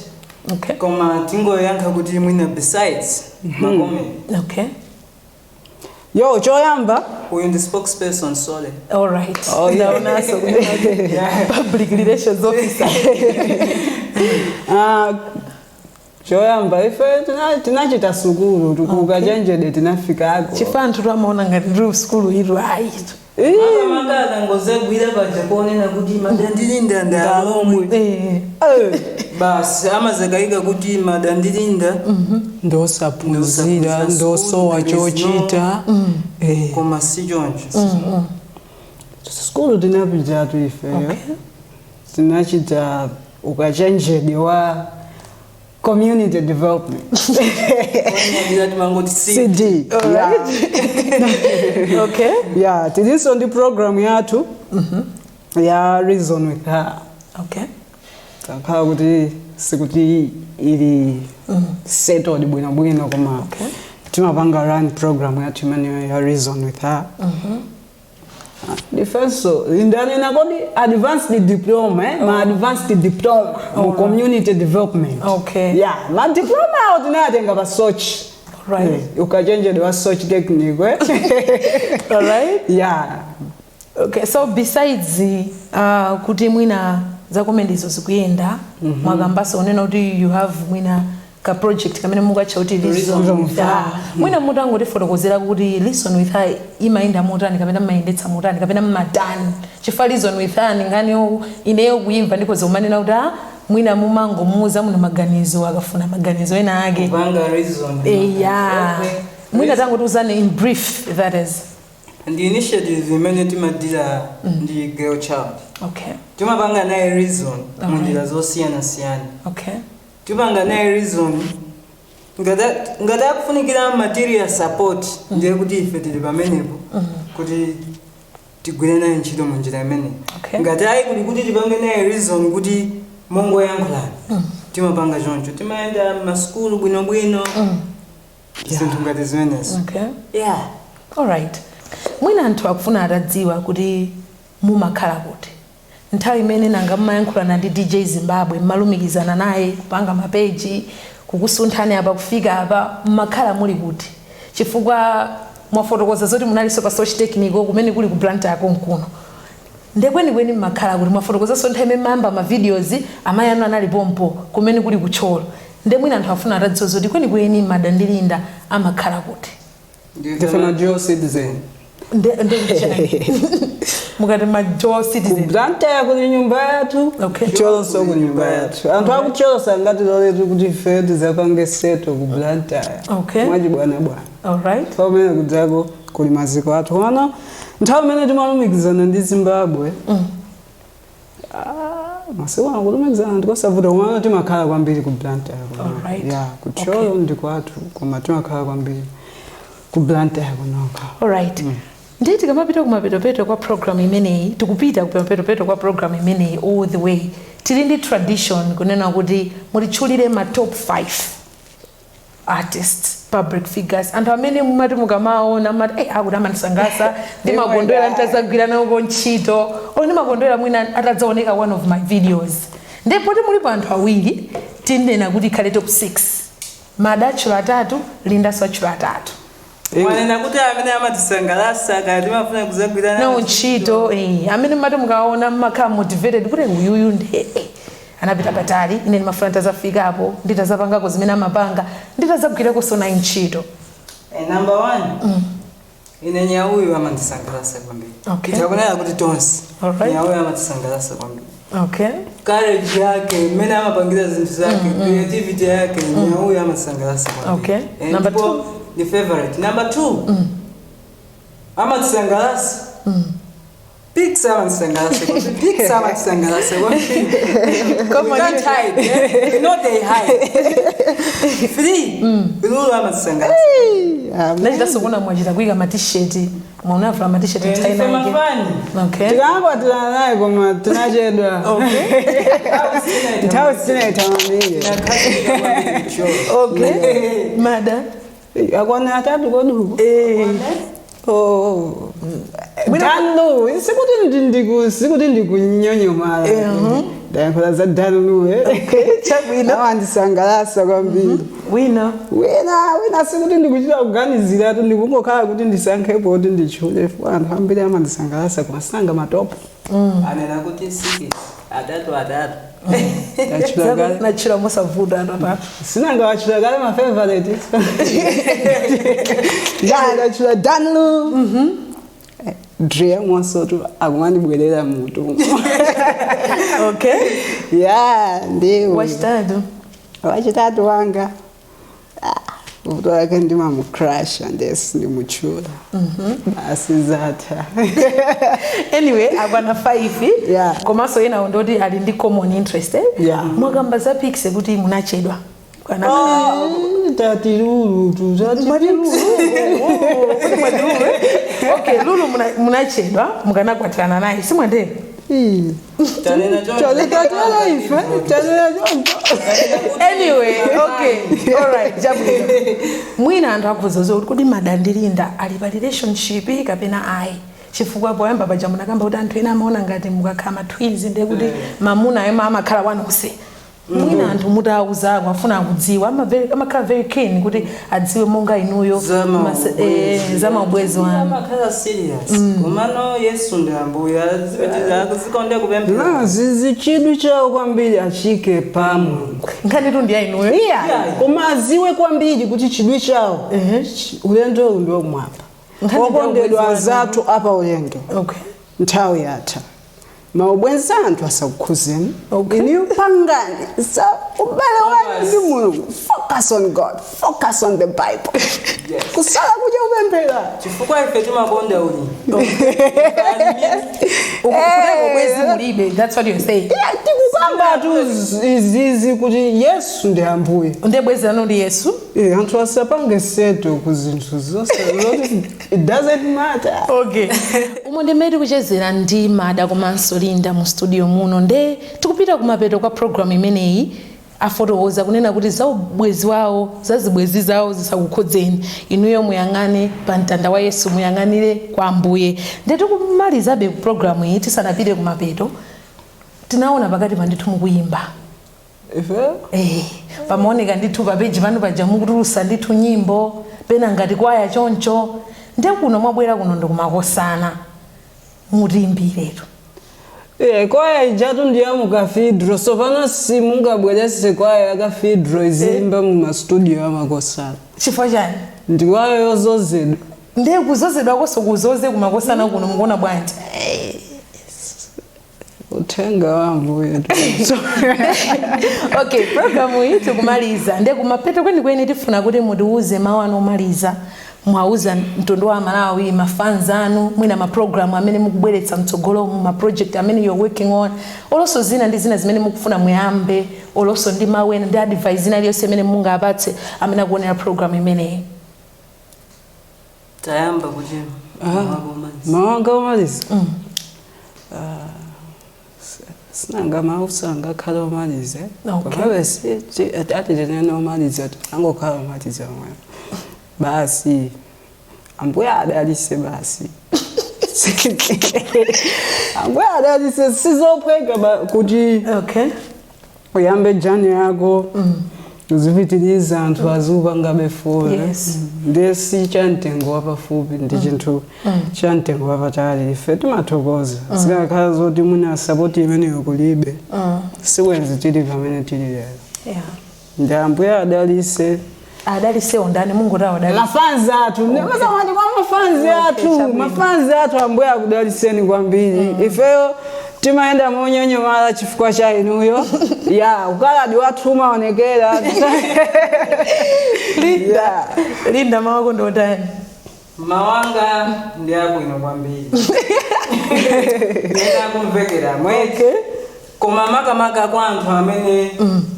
Koma tingoyankha kuti mwina besides ma comedy. Yo, choyamba Uyu ndi spokesperson, sorry. All right. Oh, yeah. Ndaonaso kuti public relations officer. Ah, choyamba ife tinachita sukulu tukukachenjede tinafikako. Chifukwa anthu twamaona ngati tili sukulu itu ayi. Makamaka akangozagwira paja kuonena kuti Madandilinda ndalomwe, basi amazakayika kuti Madandilinda Ndosaphunzira, ndosowa chochita. Koma si choncho. Sukulu tinapitatu ifeyo, tinachita ukachenjede wa community development. Onyadira timangoti si CD, yeah. Yeah, tilinso ndi program yathu ya Reason with Her. Takhala kuti sikuti ili settled bwinobwino, koma timapanga run program yathu imeneyo ya Reason with Her. Ndifenso ndanena kodi advanced diploma, ma advanced diploma mu community development. Yeah, ma diploma awo tinayatenga pa Soche. Ukachenjede wa Soche Technical, eh? Yeah. Okay, so besides kuti mwina za comedy izo zikuyenda, mwakambaso unena kuti you have mwina Ka project kamene mukatcha kuti Reason Reason with Her. Mwina mutangotifotokozera kuti Reason with Her imayenda motani, kapena mmayendetsa motani, kapena mmatani? Chifukwa Reason with Her nkhani ineyo kuyimva ndikoza umanena kuti mwina mumangomuuza muno maganizo, akafuna maganizo ena ake. Kupanga reason. Eya. Okay. Mwina tangotiuzani in brief, that is. Ndi initiative imene timadila ndi girl child. Timapanga naye reason munjira zosiyanasiyana. Tipanga naye reason ngati akufunikira material support, ndiye kuti ife tili pamenepo kuti tigwire naye ntchito munjira imeneyi. Ngati ayi, kuli kuti tipange naye reason kuti mongoyankhulana, timapanga choncho. Timayenda masukulu bwinobwino, zinthu ngati zimenezo. Yeah. Alright, mwina anthu akufuna atadziwa kuti mumakhala kuti nthawi imene nanga mmayankhulana ndi DJ Zimbabwe, mmalumikizana naye kupanga mapeji, kukusunthani apa kufika apa, mmakhala muli kuti? Chifukwa mwafotokoza zoti munalinso pa Soche Technical kumene kuli ku Blantyre konkuno. Ndekwenikweni mmakhala kuti? Mwafotokozanso nthawi imene mayamba ma videos, amayi anu anali pompo kumene kuli kuThyolo. Nde mwina anthu afuna atadziwa zoti kwenikweni Mada ndi Linda amakhala kuti. Ndife ma dual citizen. Nde mukati ma dual Ku citizen? Blantyre kuli nyumba yathu. KuThyolonso kuli nyumba yathu. Anthu akuThyolo sangatiloletu kuti ife tizapange settle ku Blantyre. Mwachibwanabwana. Pamene kudzako kuli maziko athu. Komano nthawi imene timalumikizana ndi Zimbabwe, masiku ano kulumikizana ndikosavuta, komano timakhala kwambiri ku Blantyre. Ya, kuThyolo ndi kwathu, koma timakhala kwambiri ku Blantyre kunoka. Alright, ndiye tikamapita kumapetopeto kwa program imeneyi, tikupita kumapetopeto kwa program imeneyi all the way, tili ndi tradition kunena kuti mutitchulire ma top 5 artists, public figures, anthu amene mumati mukamaona mumati, "Hey, akuti amandisangalatsa, ndimakondwera ntazagwira nawo ntchito, or ndimakondwera mwina atadzaoneka one of my videos." Ndipo mulipo anthu awiri, tinena kuti ikhale top 6. Mada atchula atatu, Lindaso atchula atatu. Mwanena kuti amene amatisangalatsa kaya timafuna kuzagwira nawo ntchito, amene mumati mukaona mmakhala motivated kuti uyuyu ndi anapita patali, ine ndimafuna nditazafikapo, nditazapangako zimene amapanga, nditazagwirako naye ntchito. Number one, ine Nyauyu amandisangalatsa kwambiri. Itakunena kuti tonse. Nyauyu amatisangalatsa kwambiri. Courage yake, mmene amapangira zinthu zake, creativity yake, Nyauyu amatisangalatsa kwambiri. Number Ndipo two. Ndi favorite. Number two, amatisangalatsa Pix, amatisangalatsa kwambiri. Pix amatisangalatsa kwambiri. Come We on. can't hide, eh? We know they hide. Three, Lulu amatisangalatsa. Ndachita kuona mwachita kuyika matisheti, mwaunavula matisheti nthawi Ndife inake. mafani. Tikanakwatirana naye koma tinachedwa. Nthawi sitinayithamangire. Okay, Mada. Akwana atatu koduko. Oh. Dan Lu, sikuti ndikunyonyomala. Ndayankhula za Dan Lu, eh. Chabwino. Amandisangalatsa kwambiri. Wina? Wina sikuti ndikuchita kuganiziratu, ndikungokhala kuti ndisankhepo kuti nditchule, chifukwa anthu ambiri amandisangalatsa, koma sanga ma top. Anena kuti six, atatu atatu. Ndachula kale. Nachira mosavuta anthu atatu. Sinanga wachula kale ma favorite. Ya, ndachula Dan Lu. Driemo tu akumandibwerera mutu. Ya, ndiwo. Wachitatu? Wachitatu wanga, vuto lake ndimamucrasha, ndesi ndimutchula asizatha. Anyway, akwana 5. Komanso ena ndoti ali ndi common interest, eh? Yeah. Mwakamba za Pix kuti munachedwa. Tati Lulu tu, tati. Mwati Lulu. Oh, kuti mwati Lulu, eh? Okay, Lulu munachedwa, mukanakwatirana naye, simwatero? Tanena choncho. Tatela ife, tanena choncho. Anyway, okay, alright, chabwino. Mwina anthu akhoza kuti kodi Mada ndi Linda ali pa relationship kapena ayi? Chifukwa poyamba paja munakamba kuti anthu ena amaona ngati mukakhala ma twins ndiye kuti mamuna yemwe amakhala wanonse. Mwina anthu mutawuzako afuna akudziwa, amakhala very keen kuti adziwe monga inuyo za maubwezi wanu. Amakhala serious, komano Yesu ndi Ambuye, azikonde kupemphera. Na zizi chidwi chawo kwambiri achike pa Mulungu. Nkhani tu ndi ya inuyo. Iya, koma aziwe kwambiri kuti chidwi chawo ulendo uwu ndi wakumwamba. Nkhani ndi ya Okondedwa ubwenzi wanu. anzathu apa ulendo, nthawi yatha, maubwenzi anthu asakukhuzeni. Iniyo pangani sa ubale wanu ndi Mulungu. Focus on God, focus on the Bible, kusala, kudya, kupemphera. Chifukwa ife timakonda ulimi. Kuteko ubwenzi mulibe, that's what you're saying? Yeah, tikukamba tu izizi kuti Yesu ndi Ambuye. Ndiye bwenzi lanu ndi Yesu. Eh, anthu asapange settle ku zinthu zonse zoti it doesn't matter. Okay, umo ndimene tikuchezera ndi Mada komanso Linda mu studio muno. Nde tikupita kumapeto kwa program imeneyi. Afotokoza kunena kuti za ubwenzi wawo, za zibwenzi zawo zisakukhudzeni inuyo, muyang'ane pa mtanda wa Yesu, muyang'anire kwa Ambuye. Nde tikumalizabe programu iyi, tisanapite kumapeto, tinaona pakati pa ndithu mukuyimba. Ife? Eh, pamaoneka ndithu pa page pano paja mukutulusa ndithu nyimbo pena ngati kwaya choncho. Nde kuno mwabwera kuno ndikumakosana, mutiyimbiretu. Eh, kwaya ijatu ndiya mu cathedral, so pano simungabwerese kwaya ya cathedral izimba mu mastudio amakosana. Chifukwa chani? Ndi kwaya yozozedwa. Ndiye kuzozedwa konso kuzoze kumakosana kuno, mukuona bwanji? Uthenga wa Ambuye. Okay, programu iyi tikumaliza, ndiye kumapeto kwenikweni tifuna kuti mutiuze mawu anu omaliza, mwauza mtundu wa Malawi, mafans anu, mwina maprogramu amene mukubweretsa mtsogolomu, maproject amene you're working on, olonso zina ndi zina zimene mukufuna muyambe, olonso ndi mawu ena ndi advice ina iliyonse imene mungapatse amene akuonera program imeneyi. Tayamba kuti Mawu omaliza, sinanga mawu sangakhala omaliza. Komabe ati tinene omaliza, angokhala omaliza mwe basi. Ambuye adalise basi, Ambuye adalise. Sizophweka kuti uyambe journey yako, uzipitiliza, anthu aziupangabe follow. Ndiye si cha mtengo wapafupi, ndi chinthu cha mtengo wapatali. Ife timathokoza. Zikakhala zoti mwina support imeneyo kulibe, sibwenzi tili pamene tili lero. Ndi Ambuye adalise. Adalisewo ndani? Mungu tawo adalise. Mafanzi athu, ndimazamati kwa mafanzi athu. Chabwino. Mafanzi athu, Ambuye akudaliseni kwambiri. Ifeyo timayenda monyonyomala chifukwa cha inuyo. Ya ukaladi wathu umaonekera. Linda, Linda, mawu ako ndotani? Mawanga ndi abwino kwambiri, ena akumvekera mweke, koma makamaka kwa anthu amene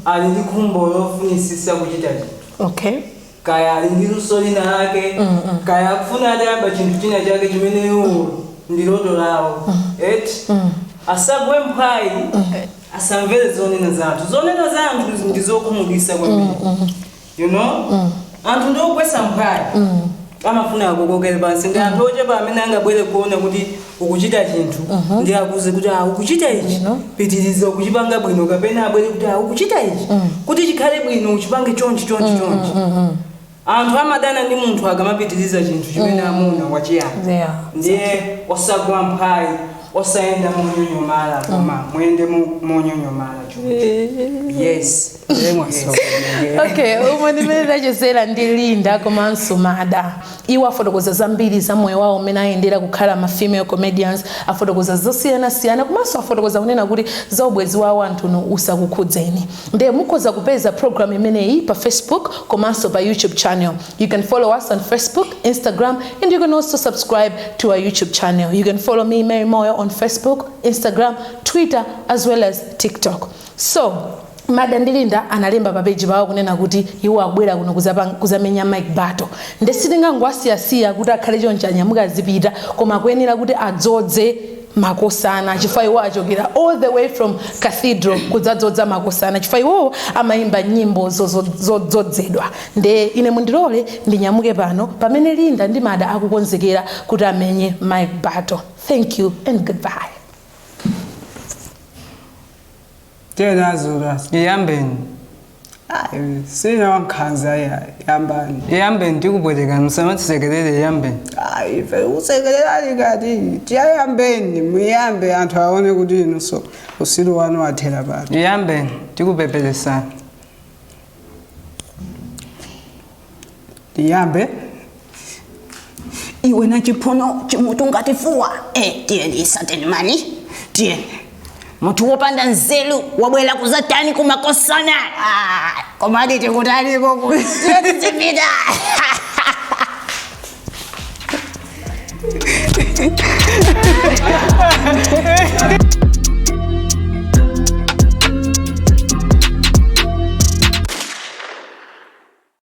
ali ndi khumbo lofunisisa kuchita chinthu, kaya ali ndi luso lina lake, kaya akufuna atayamba chinthu china chake chimene iwo ndi loto lawo, eti asagwe mphwayi, asamvere zonena za anthu. Zonena za anthu ndi zokhumudwitsa kwambiri. Anthu ndi ogwetsa mphwayi, amafuna akukokere pansi. Ndi anthu ochepa amene angabwere kuona kuti ukuchita chinthu ndi akuze kuti, "Ah, ukuchita ichi, pitiriza, ukuchipanga bwino," kapena abwere kuti, "Ah, ukuchita ichi, kuti chikhale bwino uchipange chonchi, chonchi, chonchi." Anthu amadana ndi munthu akamapitiriza chinthu chimene amuna wachiyani. Ndiye osagwa mphwayi, osayenda monyonyomala, koma muyende monyonyomala choncho. Yes. Okay, umwe ndimene tachezera ndi Linda komanso Mada. Iwo afotokoza zambiri za moyo wawo umene ayendera kukhala ma female comedians, afotokoza zosiyanasiyana, komanso afotokoza kunena kuti za ubwenzi wawo anthuno usakukhudzeni. Ndiye mukhoza kupeza program imeneyi pa Facebook komanso pa YouTube channel. You can follow us on Facebook, Instagram, and you can also subscribe to our YouTube channel. You can follow me, Mary Moyo, on Facebook, Instagram, Twitter, as well as TikTok. So Mada ndi Linda analemba pa page pawo kunena kuti iwo akubwera kuno kuzamenya mic battle. Nde sitingangowasiyasiya kuti akhale choncho, anyamuka azipita, koma akuyenera kuti adzodze makosana, chifukwa iwo achokera all the way from cathedral kudzadzodza makosana, chifukwa iwowo amayimba nyimbo zodzozedwa. Nde ine mundilole ndinyamuke pano pamene Linda ndi Mada akukonzekera kuti amenye mic battle. Thank you and goodbye. Tiye nazo basi. Iyambeni. Ayi, sina wankhanza ya yambani. Iyambeni tikupwetekani musamatisekerere iyambeni. Ayi, ife usekererani kati tiyayambeni muyambe anthu aone kuti inunso usilu wanu wathera pano. Iyambeni tikupeperesani. Tiyambe. Iwe na chiphono chimutu ngatifuwa tiyeni isateni mani tiyeni munthu wopanda nzeru wabwera kuzatani kumakosana. Ah, komadi tikutaniko tiyeni tipita.